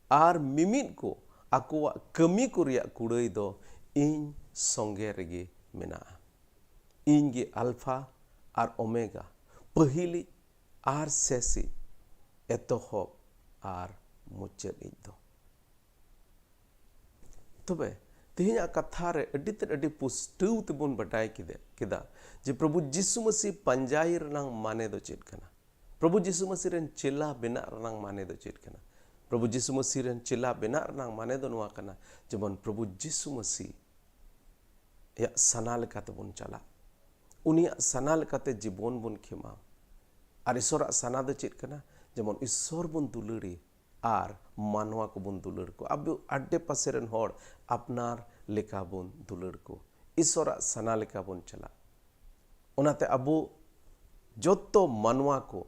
ᱟᱨ ᱢᱤᱢᱤᱫ ᱠᱚ ᱟᱠᱚᱣᱟᱜ ᱠᱟᱹᱢᱤ ᱠᱚ ᱨᱮᱭᱟᱜ ᱠᱩᱲᱟᱹᱭ ᱫᱚ ᱤᱧ ᱥᱚᱸᱜᱮ ᱨᱮᱜᱮ ᱢᱮᱱᱟᱜᱼᱟ᱾ ᱤᱧ ᱜᱮ ᱟᱞᱯᱷᱟ ᱟᱨ ᱳᱢᱮᱜᱟ, ᱯᱟᱹᱦᱤᱞᱤᱡ ᱟᱨ ᱥᱮᱥᱤᱡ, ᱮᱛᱚᱦᱚᱵ ᱟᱨ ᱢᱩᱪᱟᱹᱫ ᱤᱡ ᱫᱚ᱾" ᱛᱚᱵᱮ ᱛᱮᱦᱮᱧᱟᱜ ᱠᱟᱛᱷᱟ ᱨᱮ ᱟᱹᱰᱤ ᱛᱮᱫ, ᱟᱹᱰᱤ ᱯᱩᱥᱴᱟᱹᱣ ᱛᱮᱵᱚᱱ ᱵᱟᱰᱟᱭ ᱠᱮᱫᱟ, ᱠᱮᱫᱟ ᱡᱮ ᱯᱨᱚᱵᱷᱩ ᱡᱤᱥᱩ ᱢᱟᱹᱥᱤ ᱯᱟᱸᱡᱟᱭ ᱨᱮᱱᱟᱝ ᱢᱟᱱᱮ ᱫᱚ ᱪᱮᱫ ᱠᱟᱱᱟ᱾ ᱯᱨᱚᱵᱷᱩ ᱡᱤᱥᱩ ᱢᱟᱹᱥᱤ ᱨᱮᱱ ᱪᱮᱞᱟ ᱵᱮᱱᱟᱜ ᱨᱮᱱᱟᱝ ᱢᱟᱱᱮ ᱫᱚ ᱪᱮᱫ ᱠᱟᱱᱟ? ᱯᱨᱚᱵᱷᱩ ᱡᱤᱥᱩ ᱢᱟᱹᱥᱤ ᱨᱮᱱ ᱪᱮᱞᱟ ᱵᱮᱱᱟᱜ ᱨᱮᱱᱟᱝ ᱢᱟᱱᱮ ᱫᱚ ᱱᱚᱣᱟ ᱠᱟᱱᱟ, ᱡᱮᱢᱚᱱ ᱯᱨᱚᱵᱷᱩ ᱡᱤᱥᱩ ᱢᱟᱹᱥᱤ ᱟᱭᱟᱜ ᱥᱟᱱᱟ ᱞᱮᱠᱟ ᱛᱮᱵᱚᱱ ᱪᱟᱞᱟᱜ, ᱩᱱᱤᱭᱟᱜ ᱥᱟᱱᱟ ᱞᱮᱠᱟᱛᱮ ᱡᱤᱵᱚᱱ ᱵᱚᱱ ᱠᱷᱮᱢᱟᱣ᱾ ᱟᱨ ᱤᱥᱚᱨᱟᱜ ᱥᱟᱱᱟ ᱫᱚ ᱪᱮᱫ ᱠᱟᱱᱟ? ᱡᱮᱢᱚᱱ ᱤᱥᱚᱨ ᱵᱚᱱ ᱫᱩᱞᱟᱹᱲᱮ ᱟᱨ ᱢᱟᱱᱣᱟ ᱠᱚᱵᱚᱱ ᱫᱩᱞᱟᱹᱲ ᱠᱚᱣᱟ, ᱟᱵᱚ ᱟᱰᱮ ᱯᱟᱥᱮ ᱨᱮᱱ ᱦᱚᱲ ᱟᱯᱱᱟᱨ ᱞᱮᱠᱟ ᱵᱚᱱ ᱫᱩᱞᱟᱹᱲ ᱠᱚ, ᱤᱥᱚᱨᱟᱜ ᱥᱟᱱᱟ ᱞᱮᱠᱟ ᱵᱚᱱ ᱪᱟᱞᱟᱜ᱾ ᱚᱱᱟᱛᱮ ᱟᱵᱚ ᱡᱚᱛᱚ ᱢᱟᱱᱣᱟ ᱠᱚ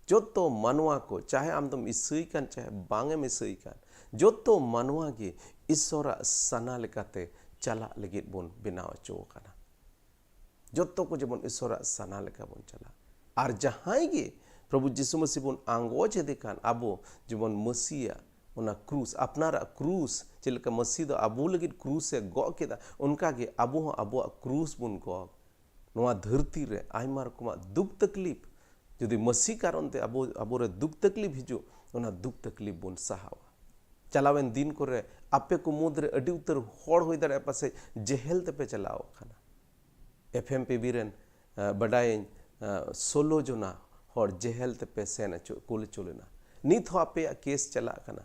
ᱡᱚᱛᱚ ᱢᱟᱱᱣᱟ ᱠᱚ, ᱪᱟᱦᱮ ᱟᱢ ᱫᱚᱢ ᱤᱥᱟᱹᱭ ᱠᱟᱱ, ᱪᱟᱦᱮ ᱵᱟᱝ ᱮᱢ ᱤᱥᱟᱹᱭ ᱠᱟᱱ, ᱡᱚᱛᱚ ᱢᱟᱱᱣᱟ ᱜᱮ ᱤᱥᱚᱨᱟᱜ ᱥᱟᱱᱟ ᱞᱮᱠᱟᱛᱮ ᱪᱟᱞᱟᱜ ᱞᱟᱹᱜᱤᱫ ᱵᱚᱱ ᱵᱮᱱᱟᱣ ᱦᱚᱪᱚ ᱟᱠᱟᱱᱟ᱾ ᱡᱚᱛᱚ ᱠᱚ ᱡᱮᱢᱚᱱ ᱤᱥᱚᱨᱟᱜ ᱥᱟᱱᱟ ᱞᱮᱠᱟ ᱵᱚᱱ ᱪᱟᱞᱟᱜ᱾ ᱟᱨ ᱡᱟᱦᱟᱸᱭ ᱜᱮ ᱯᱨᱚᱵᱷᱩ ᱡᱤᱥᱩ ᱢᱟᱹᱥᱤ ᱵᱚᱱ ᱟᱸᱜᱚᱪ ᱮᱫᱮ ᱠᱟᱱ, ᱟᱵᱚ ᱡᱮᱢᱚᱱ ᱢᱟᱹᱥᱤᱭᱟᱜ ᱚᱱᱟ ᱠᱨᱩᱥ, ᱟᱯᱱᱟᱨᱟᱜ ᱠᱨᱩᱥ, ᱪᱮᱫ ᱞᱮᱠᱟ ᱢᱟᱹᱥᱤ ᱫᱚ ᱟᱵᱚ ᱞᱟᱹᱜᱤᱫ ᱠᱨᱩᱥ ᱮ ᱜᱚᱜ ᱠᱮᱫᱟ, ᱚᱱᱠᱟ ᱜᱮ ᱟᱵᱚ ᱦᱚᱸ ᱟᱵᱚᱣᱟᱜ ᱠᱨᱩᱥ ᱵᱚᱱ ᱜᱚᱜ᱾ ᱱᱚᱣᱟ ᱫᱷᱟᱹᱨᱛᱤ ᱨᱮ ᱟᱭᱢᱟ ᱨᱚᱠᱚᱢᱟᱜ ᱫᱩᱠ ᱛᱟᱠᱞᱤᱯ, ᱡᱩᱫᱤ ᱢᱟᱹᱥᱤ ᱠᱟᱨᱚᱱ ᱛᱮ ᱟᱵᱚ, ᱟᱵᱚᱨᱮ ᱫᱩᱠ ᱛᱟᱠᱞᱤᱯ ᱦᱤᱡᱩᱜ, ᱚᱱᱟ ᱫᱩᱠ ᱛᱟᱠᱞᱤᱯ ᱵᱚᱱ ᱥᱟᱦᱟᱣᱟ᱾ ᱪᱟᱞᱟᱣᱮᱱ ᱫᱤᱱ ᱠᱚᱨᱮ ᱟᱯᱮ ᱠᱚ ᱢᱩᱫᱽᱨᱮ ᱟᱹᱰᱤ ᱩᱛᱟᱹᱨ ᱦᱚᱲ ᱦᱩᱭ ᱫᱟᱲᱮᱭᱟᱜᱼᱟ ᱯᱟᱥᱮᱡ ᱡᱮᱦᱮᱞ ᱛᱮᱯᱮ ᱪᱟᱞᱟᱣ ᱟᱠᱟᱱᱟ᱾ ᱮᱯᱷ ᱮᱢ ᱯᱤ ᱵᱤ ᱨᱮᱱ, ᱟᱸ, ᱵᱟᱰᱟᱭᱟᱹᱧ, ᱟᱸ, ᱥᱳᱞᱳ ᱡᱚᱱᱟ ᱦᱚᱲ ᱡᱮᱦᱮᱞ ᱛᱮᱯᱮ ᱥᱮᱱ ᱦᱚᱪᱚ, ᱠᱩᱞ ᱦᱚᱪᱚ ᱞᱮᱱᱟ᱾ ᱱᱤᱛ ᱦᱚᱸ ᱟᱯᱮᱭᱟᱜ ᱠᱮᱥ ᱪᱟᱞᱟᱜ ᱠᱟᱱᱟ᱾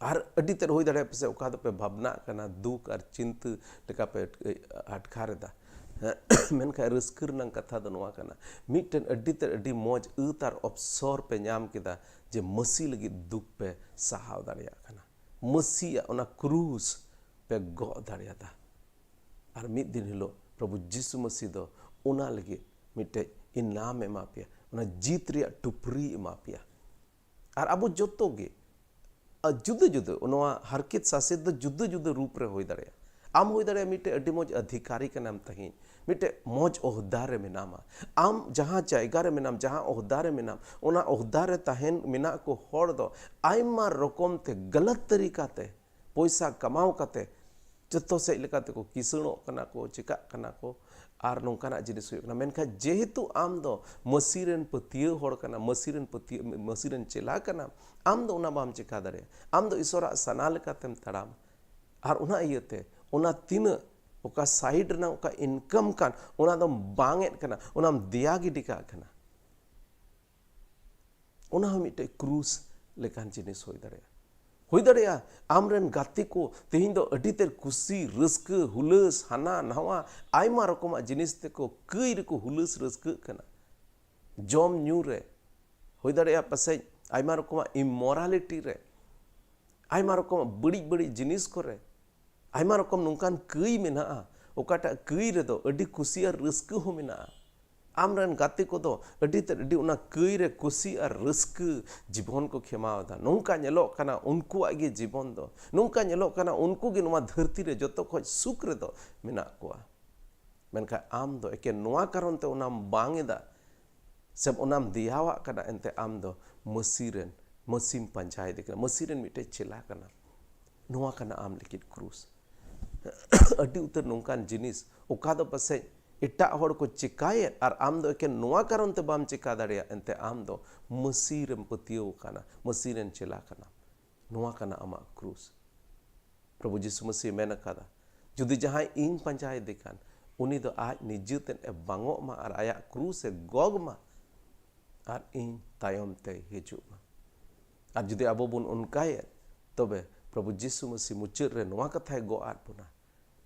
ᱟᱨ ᱟᱹᱰᱤ ᱛᱮᱫ ᱦᱩᱭ ᱫᱟᱲᱮᱭᱟᱜᱼᱟ ᱯᱟᱥᱮᱡ ᱚᱠᱟ ᱫᱚᱯᱮ ᱵᱷᱟᱵᱽᱱᱟᱜ ᱠᱟᱱᱟ, ᱫᱩᱠ ᱟᱨ ᱪᱤᱱᱛᱟᱹ ᱞᱮᱠᱟᱯᱮ ᱟᱴᱠᱟᱨ ᱮᱫᱟ᱾ ᱢᱮᱱᱠᱷᱟᱱ ᱨᱟᱹᱥᱠᱟᱹ ᱨᱮᱱᱟᱜ ᱠᱟᱛᱷᱟ ᱫᱚ ᱱᱚᱣᱟ ᱠᱟᱱᱟ, ᱢᱤᱫᱴᱮᱱ ᱟᱹᱰᱤ ᱛᱮᱫ ᱟᱹᱰᱤ ᱢᱚᱡᱽ ᱟᱹᱛ ᱟᱨ ᱚᱯᱥᱚᱨ ᱯᱮ ᱧᱟᱢ ᱠᱮᱫᱟ ᱡᱮ ᱢᱟᱹᱥᱤ ᱞᱟᱹᱜᱤᱫ ᱫᱩᱠ ᱯᱮ ᱥᱟᱦᱟᱣ ᱫᱟᱲᱮᱭᱟᱜ ᱠᱟᱱᱟ, ᱢᱟᱹᱥᱤᱭᱟᱜ ᱚᱱᱟ ᱠᱨᱩᱥ ᱯᱮ ᱜᱚᱜ ᱫᱟᱲᱮᱭᱟᱫᱟ᱾ ᱟᱨ ᱢᱤᱫ ᱫᱤᱱ ᱦᱤᱞᱳᱜ ᱯᱨᱚᱵᱷᱩ ᱡᱤᱥᱩ ᱢᱟᱹᱥᱤ ᱫᱚ ᱚᱱᱟ ᱞᱟᱹᱜᱤᱫ ᱢᱤᱫᱴᱮᱡ ᱤᱱᱟᱢ ᱮᱢᱟ ᱯᱮᱭᱟ, ᱚᱱᱟ ᱡᱤᱛ ᱨᱮᱭᱟᱜ ᱴᱩᱯᱨᱤ ᱮᱢᱟ ᱯᱮᱭᱟ᱾ ᱟᱨ ᱟᱵᱚ ᱡᱚᱛᱚ ᱜᱮ, ᱟ, ᱡᱩᱫᱟᱹ ᱡᱩᱫᱟᱹ, ᱱᱚᱣᱟ ᱦᱟᱨᱠᱮᱛ ᱥᱟᱥᱮᱛ ᱫᱚ ᱡᱩᱫᱟᱹ ᱡᱩᱫᱟᱹ ᱨᱩᱯ ᱨᱮ ᱦᱩᱭ ᱫᱟᱲᱮᱭᱟᱜᱼᱟ᱾ ᱟᱢ ᱦᱩᱭ ᱫᱟᱲᱮᱭᱟᱜᱼᱟ ᱢᱤᱫᱴᱮᱡ ᱟᱹᱰᱤ ᱢᱚᱡᱽ ᱚᱫᱷᱤᱠᱟᱨᱤ ᱠᱟᱱᱟᱢ ᱛᱮᱦᱮᱧ, ᱢᱤᱫᱴᱮᱡ ᱢᱚᱡᱽ ᱚᱦᱫᱟ ᱨᱮ ᱢᱮᱱᱟᱢᱟ, ᱟᱢ ᱡᱟᱦᱟᱸ ᱡᱟᱭᱜᱟ ᱨᱮ ᱢᱮᱱᱟᱢ, ᱡᱟᱦᱟᱸ ᱚᱦᱫᱟ ᱨᱮ ᱢᱮᱱᱟᱢ, ᱚᱱᱟ ᱚᱦᱫᱟ ᱨᱮ ᱛᱟᱦᱮᱱ ᱢᱮᱱᱟᱜ ᱠᱚ ᱦᱚᱲ ᱫᱚ ᱟᱭᱢᱟ ᱨᱚᱠᱚᱢ ᱛᱮ, ᱜᱟᱞᱟᱛ ᱛᱟᱹᱨᱤᱠᱟ ᱛᱮ ᱯᱚᱭᱥᱟ ᱠᱟᱢᱟᱣ ᱠᱟᱛᱮ ᱡᱚᱛᱚ ᱥᱮᱫ ᱞᱮᱠᱟ ᱛᱮᱠᱚ ᱠᱤᱥᱟᱹᱬᱚᱜ ᱠᱟᱱᱟ ᱠᱚ, ᱪᱤᱠᱟᱜ ᱠᱟᱱᱟ ᱠᱚ, ᱟᱨ ᱱᱚᱝᱠᱟᱱᱟᱜ ᱡᱤᱱᱤᱥ ᱦᱩᱭᱩᱜ ᱠᱟᱱᱟ᱾ ᱢᱮᱱᱠᱷᱟᱱ ᱡᱮᱦᱮᱛᱩ ᱟᱢ ᱫᱚ ᱢᱟᱹᱥᱤ ᱨᱮᱱ ᱯᱟᱹᱛᱭᱟᱹᱣ ᱦᱚᱲ ᱠᱟᱱᱟᱢ, ᱢᱟᱹᱥᱤ ᱨᱮᱱ ᱯᱟᱹᱛᱭᱟᱹᱣ, ᱢᱟᱹᱥᱤ ᱨᱮᱱ ᱪᱮᱞᱟ ᱠᱟᱱᱟᱢ, ᱟᱢ ᱫᱚ ᱚᱱᱟ ᱵᱟᱢ ᱪᱮᱠᱟ ᱫᱟᱲᱮᱭᱟᱜᱼᱟ᱾ ᱟᱢ ᱫᱚ ᱤᱥᱚᱨᱟᱜ ᱥᱟᱱᱟ ᱞᱮᱠᱟᱛᱮᱢ ᱛᱟᱲᱟᱢ, ᱟᱨ ᱚᱱᱟ ᱤᱭᱟᱹᱛᱮ ᱚᱱᱟ ᱛᱤᱱᱟᱹᱜ ᱚᱠᱟ ᱥᱟᱭᱤᱰ ᱨᱮᱱᱟᱜ ᱚᱠᱟ ᱤᱱᱠᱟᱢ ᱠᱟᱱ, ᱚᱱᱟ ᱫᱚᱢ ᱵᱟᱝ ᱮᱫ ᱠᱟᱱᱟ, ᱚᱱᱟᱢ ᱫᱮᱭᱟ ᱜᱤᱰᱤ ᱠᱟᱜ ᱠᱟᱱᱟ᱾ ᱚᱱᱟ ᱦᱚᱸ ᱢᱤᱫᱴᱮᱡ ᱠᱨᱩᱥ ᱞᱮᱠᱟᱱ ᱡᱤᱱᱤᱥ ᱦᱩᱭ ᱫᱟᱲᱮᱭᱟᱜᱼᱟ᱾ ᱦᱩᱭ ᱫᱟᱲᱮᱭᱟᱜᱼᱟ ᱟᱢᱨᱮᱱ ᱜᱟᱛᱮ ᱠᱚ ᱛᱮᱦᱮᱧ ᱫᱚ ᱟᱹᱰᱤ ᱛᱮᱫ ᱠᱩᱥᱤ, ᱨᱟᱹᱥᱠᱟᱹ, ᱦᱩᱞᱟᱹᱥ, ᱦᱟᱱᱟ ᱱᱟᱣᱟ ᱟᱭᱢᱟ ᱨᱚᱠᱚᱢᱟᱜ ᱡᱤᱱᱤᱥ ᱛᱮᱠᱚ ᱠᱟᱹᱭ ᱨᱮᱠᱚ ᱦᱩᱞᱟᱹᱥ ᱨᱟᱹᱥᱠᱟᱹᱜ ᱠᱟᱱᱟ᱾ ᱡᱚᱢ ᱧᱩ ᱨᱮ, ᱦᱩᱭ ᱫᱟᱲᱮᱭᱟᱜᱼᱟ ᱯᱟᱥᱮᱡ ᱟᱭᱢᱟ ᱨᱚᱠᱚᱢᱟᱜ ᱤᱢᱚᱨᱟᱞᱤᱴᱤ ᱨᱮ, ᱟᱭᱢᱟ ᱨᱚᱠᱚᱢᱟᱜ ᱵᱟᱹᱲᱤᱡ ᱵᱟᱹᱲᱤᱡ ᱡᱤᱱᱤᱥ ᱠᱚᱨᱮ, ᱟᱭᱢᱟ ᱨᱚᱠᱚᱢ ᱱᱚᱝᱠᱟᱱ ᱠᱟᱹᱭ ᱢᱮᱱᱟᱜᱼᱟ, ᱚᱠᱟᱴᱟᱜ ᱠᱟᱹᱭ ᱨᱮᱫᱚ ᱟᱹᱰᱤ ᱠᱩᱥᱤ ᱟᱨ ᱨᱟᱹᱥᱠᱟᱹ ᱦᱚᱸ ᱢᱮᱱᱟᱜᱼᱟ᱾ ᱟᱢᱨᱮᱱ ᱜᱟᱛᱮ ᱠᱚᱫᱚ ᱟᱹᱰᱤ ᱛᱮᱫ ᱟᱹᱰᱤ ᱚᱱᱟ ᱠᱟᱹᱭ ᱨᱮ ᱠᱩᱥᱤ ᱟᱨ ᱨᱟᱹᱥᱠᱟᱹ ᱡᱤᱵᱚᱱ ᱠᱚ ᱠᱷᱮᱢᱟᱣ ᱮᱫᱟ᱾ ᱱᱚᱝᱠᱟ ᱧᱮᱞᱚᱜ ᱠᱟᱱᱟ ᱩᱱᱠᱩᱣᱟᱜ ᱜᱮ ᱡᱤᱵᱚᱱ ᱫᱚ, ᱱᱚᱝᱠᱟ ᱧᱮᱞᱚᱜ ᱠᱟᱱᱟ ᱩᱱᱠᱩ ᱜᱮ ᱱᱚᱣᱟ ᱫᱷᱟᱹᱨᱛᱤ ᱨᱮ ᱡᱚᱛᱚ ᱠᱷᱚᱡ ᱥᱩᱠ ᱨᱮᱫᱚ ᱢᱮᱱᱟᱜ ᱠᱚᱣᱟ᱾ ᱢᱮᱱᱠᱷᱟᱱ ᱟᱢ ᱫᱚ ᱮᱠᱮᱱ ᱱᱚᱣᱟ ᱠᱟᱨᱚᱱ ᱛᱮ ᱚᱱᱟᱢ ᱵᱟᱝ ᱮᱫᱟ, ᱥᱮ ᱚᱱᱟᱢ ᱫᱮᱭᱟᱣᱟᱜ ᱠᱟᱱᱟ, ᱮᱱᱛᱮ ᱟᱢ ᱫᱚ ᱢᱟᱹᱥᱤ ᱨᱮᱱ, ᱢᱟᱹᱥᱤᱢ ᱯᱟᱸᱡᱟᱭᱮᱫᱮ ᱠᱟᱱᱟ, ᱢᱟᱹᱥᱤ ᱨᱮᱱ ᱢᱤᱫᱴᱮᱡ ᱪᱮᱞᱟ ᱠᱟᱱᱟ᱾ ᱱᱚᱣᱟ ᱠᱟᱱᱟ ᱟᱢ ᱞᱟᱹᱜᱤᱫ ᱠᱨᱩᱥ᱾ ᱟᱹᱰᱤ ᱩᱛᱟᱹᱨ ᱱᱚᱝᱠᱟᱱ ᱡᱤᱱᱤᱥ, ᱚᱠᱟ ᱫᱚ ᱯᱟᱥᱮᱡ ᱮᱴᱟᱜ ᱦᱚᱲ ᱠᱚ ᱪᱮᱠᱟᱭᱮᱫ, ᱟᱨ ᱟᱢ ᱫᱚ ᱮᱠᱮᱱ ᱱᱚᱣᱟ ᱠᱟᱨᱚᱱ ᱛᱮ ᱵᱟᱢ ᱪᱮᱠᱟ ᱫᱟᱲᱮᱭᱟᱜ, ᱮᱱᱛᱮ ᱟᱢ ᱫᱚ ᱢᱟᱹᱥᱤ ᱨᱮᱢ ᱯᱟᱹᱛᱭᱟᱹᱣ ᱟᱠᱟᱱᱟ, ᱢᱟᱹᱥᱤ ᱨᱮᱱ ᱪᱮᱞᱟ ᱠᱟᱱᱟᱢ᱾ ᱱᱚᱣᱟ ᱠᱟᱱᱟ ᱟᱢᱟᱜ ᱠᱨᱩᱥ᱾ ᱯᱨᱚᱵᱷᱩ ᱡᱤᱥᱩ ᱢᱟᱹᱥᱤ ᱢᱮᱱ ᱟᱠᱟᱫᱟ, "ᱡᱩᱫᱤ ᱡᱟᱦᱟᱸᱭ ᱤᱧ ᱯᱟᱸᱡᱟᱭᱮᱫᱮ ᱠᱷᱟᱱ, ᱩᱱᱤ ᱫᱚ ᱟᱡ ᱱᱤᱡᱮ ᱛᱮᱫ ᱮ ᱵᱟᱝᱚᱜ ᱢᱟ ᱟᱨ ᱟᱭᱟᱜ ᱠᱨᱩᱥ ᱮ ᱜᱚᱜᱽ ᱢᱟ, ᱟᱨ ᱤᱧ ᱛᱟᱭᱚᱢ ᱛᱮᱭ ᱦᱤᱡᱩᱜ ᱢᱟ᱾" ᱟᱨ ᱡᱩᱫᱤ ᱟᱵᱚ ᱵᱚᱱ ᱚᱱᱠᱟᱭᱮᱫ, ᱛᱚᱵᱮ ᱯᱨᱚᱵᱷᱩ ᱡᱤᱥᱩ ᱢᱟᱹᱥᱤ ᱢᱩᱪᱟᱹᱫ ᱨᱮ ᱱᱚᱣᱟ ᱠᱟᱛᱷᱟᱭ ᱜᱚᱜ ᱟᱫ ᱵᱚᱱᱟ,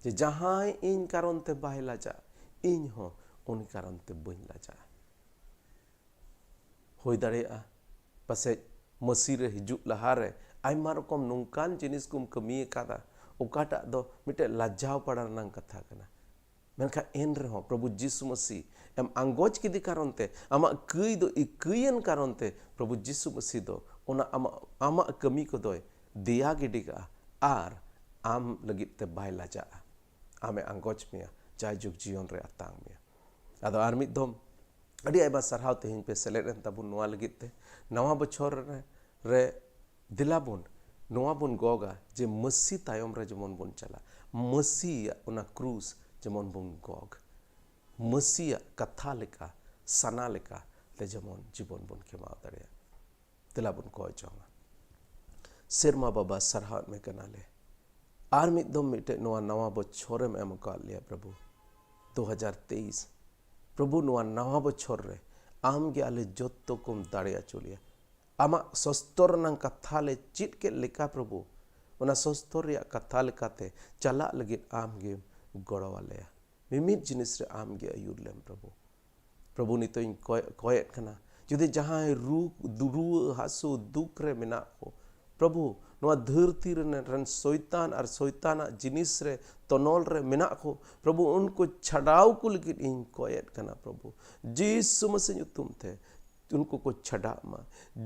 ᱡᱮ ᱡᱟᱦᱟᱸᱭ ᱤᱧ ᱠᱟᱨᱚᱱ ᱛᱮ ᱵᱟᱭ ᱞᱟᱡᱟᱜ, ᱤᱧ ᱦᱚᱸ ᱩᱱᱤ ᱠᱟᱨᱚᱱ ᱛᱮ ᱵᱟᱹᱧ ᱞᱟᱡᱟᱜᱼᱟ᱾ ᱦᱩᱭ ᱫᱟᱲᱮᱭᱟᱜᱼᱟ ᱯᱟᱥᱮᱡ ᱢᱟᱹᱥᱤ ᱨᱮ ᱦᱤᱡᱩᱜ ᱞᱟᱦᱟᱨᱮ ᱟᱭᱢᱟ ᱨᱚᱠᱚᱢ ᱱᱚᱝᱠᱟᱱ ᱡᱤᱱᱤᱥ ᱠᱚᱢ ᱠᱟᱹᱢᱤ ᱟᱠᱟᱫᱟ, ᱚᱠᱟᱴᱟᱜ ᱫᱚ ᱢᱤᱫᱴᱮᱡ ᱞᱟᱡᱟᱣ ᱯᱟᱲᱟ ᱨᱮᱱᱟᱜ ᱠᱟᱛᱷᱟ ᱠᱟᱱᱟ᱾ ᱢᱮᱱᱠᱷᱟᱱ ᱮᱱ ᱨᱮᱦᱚᱸ ᱯᱨᱚᱵᱷᱩ ᱡᱤᱥᱩ ᱢᱟᱹᱥᱤ ᱮᱢ ᱟᱸᱜᱚᱪ ᱠᱮᱫᱮ ᱠᱟᱨᱚᱱ ᱛᱮ, ᱟᱢᱟᱜ ᱠᱟᱹᱭ ᱫᱚ ᱤᱠᱟᱹᱭᱮᱱ ᱠᱟᱨᱚᱱ ᱛᱮ, ᱯᱨᱚᱵᱷᱩ ᱡᱤᱥᱩ ᱢᱟᱹᱥᱤ ᱫᱚ ᱚᱱᱟ ᱟᱢᱟᱜ, ᱟᱢᱟᱜ ᱠᱟᱹᱢᱤ ᱠᱚᱫᱚᱭ ᱫᱮᱭᱟ ᱜᱤᱰᱤ ᱠᱟᱜᱼᱟ ᱟᱨ ᱟᱢ ᱞᱟᱹᱜᱤᱫ ᱛᱮ ᱵᱟᱭ ᱞᱟᱡᱟᱜᱼᱟ᱾ ᱟᱢᱮ ᱟᱸᱜᱚᱪ ᱢᱮᱭᱟ, ᱡᱟᱭᱡᱩᱜᱽ ᱡᱤᱭᱚᱱ ᱨᱮ ᱟᱛᱟᱝ ᱢᱮᱭᱟ᱾ ᱟᱫᱚ ᱟᱨ ᱢᱤᱫ ᱫᱷᱚᱢ ᱟᱹᱰᱤ ᱟᱭᱢᱟ ᱥᱟᱨᱦᱟᱣ ᱛᱮᱦᱮᱧ ᱯᱮ ᱥᱮᱞᱮᱫ ᱮᱱ ᱛᱟᱵᱚᱱ ᱱᱚᱣᱟ ᱞᱟᱹᱜᱤᱫ ᱛᱮ᱾ ᱱᱟᱣᱟ ᱵᱚᱪᱷᱚᱨ ᱨᱮ, ᱨᱮ ᱫᱮᱞᱟ ᱵᱚᱱ, ᱱᱚᱣᱟ ᱵᱚᱱ ᱜᱚᱜᱟ ᱡᱮ ᱢᱟᱹᱥᱤ ᱛᱟᱭᱚᱢ ᱨᱮ ᱡᱮᱢᱚᱱ ᱵᱚᱱ ᱪᱟᱞᱟᱜ, ᱢᱟᱹᱥᱤᱭᱟᱜ ᱚᱱᱟ ᱠᱨᱩᱥ ᱡᱮᱢᱚᱱ ᱵᱚᱱ ᱜᱚᱜ, ᱢᱟᱹᱥᱤᱭᱟᱜ ᱠᱟᱛᱷᱟ ᱞᱮᱠᱟ, ᱥᱟᱱᱟ ᱞᱮᱠᱟ ᱛᱮ ᱡᱮᱢᱚᱱ ᱡᱤᱵᱚᱱ ᱵᱚᱱ ᱠᱷᱮᱢᱟᱣ ᱫᱟᱲᱮᱭᱟᱜ᱾ ᱫᱮᱞᱟ ᱵᱚᱱ ᱠᱚᱭ ᱡᱚᱝᱟ᱾ ᱥᱮᱨᱢᱟ ᱵᱟᱵᱟ, ᱥᱟᱨᱦᱟᱣᱮᱫ ᱢᱮ ᱠᱟᱱᱟᱞᱮ, ᱟᱨ ᱢᱤᱫ ᱫᱚᱢ ᱢᱤᱫᱴᱮᱡ ᱱᱚᱣᱟ ᱱᱟᱣᱟ ᱵᱚᱪᱷᱚᱨᱮᱢ ᱮᱢ ᱟᱠᱟᱫ ᱞᱮᱭᱟ ᱯᱨᱚᱵᱷᱩ, ᱫᱩ ᱦᱟᱡᱟᱨ ᱛᱮᱭᱤᱥ᱾ ᱯᱨᱚᱵᱷᱩ, ᱱᱚᱣᱟ ᱱᱟᱣᱟ ᱵᱚᱪᱷᱚᱨ ᱨᱮ ᱟᱢ ᱜᱮ ᱟᱞᱮ ᱡᱚᱛᱚ ᱠᱚᱢ ᱫᱟᱲᱮ ᱦᱚᱪᱚ ᱞᱮᱭᱟ᱾ ᱟᱢᱟᱜ ᱥᱚᱥᱛᱚᱨ ᱨᱮᱱᱟᱜ ᱠᱟᱛᱷᱟ ᱞᱮ ᱪᱮᱫ ᱠᱮᱫ ᱞᱮᱠᱟ ᱯᱨᱚᱵᱷᱩ, ᱚᱱᱟ ᱥᱚᱥᱛᱚᱨ ᱨᱮᱭᱟᱜ ᱠᱟᱛᱷᱟ ᱞᱮᱠᱟᱛᱮ ᱪᱟᱞᱟᱜ ᱞᱟᱹᱜᱤᱫ ᱟᱢ ᱜᱮᱢ ᱜᱚᱲᱚ ᱟᱞᱮᱭᱟ᱾ ᱢᱤᱢᱤᱫ ᱡᱤᱱᱤᱥ ᱨᱮ ᱟᱢ ᱜᱮ ᱟᱹᱭᱩᱨ ᱞᱮᱢ ᱯᱨᱚᱵᱷᱩ᱾ ᱯᱨᱚᱵᱷᱩ, ᱱᱤᱛᱚᱜ ᱤᱧ ᱠᱚᱭ-, ᱠᱚᱭᱮᱫ ᱠᱟᱱᱟ, ᱡᱩᱫᱤ ᱡᱟᱦᱟᱸᱭ ᱨᱩ-, ᱨᱩᱣᱟᱹ ᱦᱟᱹᱥᱩ ᱫᱩᱠ ᱨᱮ ᱢᱮᱱᱟᱜ ᱠᱚ, ᱯᱨᱚᱵᱷᱩ, ᱱᱚᱣᱟ ᱫᱷᱟᱹᱨᱛᱤ ᱨᱮᱱ, ᱨᱮᱱ ᱥᱚᱭᱛᱟᱱ ᱟᱨ ᱥᱚᱭᱛᱟᱱᱟᱜ ᱡᱤᱱᱤᱥ ᱨᱮ ᱛᱚᱱᱚᱞ ᱨᱮ ᱢᱮᱱᱟᱜ ᱠᱚ, ᱯᱨᱚᱵᱷᱩ, ᱩᱱᱠᱩ ᱪᱷᱟᱰᱟᱣ ᱠᱚ ᱞᱟᱹᱜᱤᱫ ᱤᱧ ᱠᱚᱭᱮᱫ ᱠᱟᱱᱟ, ᱯᱨᱚᱵᱷᱩ᱾ ᱡᱤᱥᱩ ᱢᱟᱥᱤ ᱧᱩᱛᱩᱢ ᱛᱮ ᱩᱱᱠᱩ ᱠᱚ ᱪᱷᱟᱰᱟᱜ ᱢᱟ᱾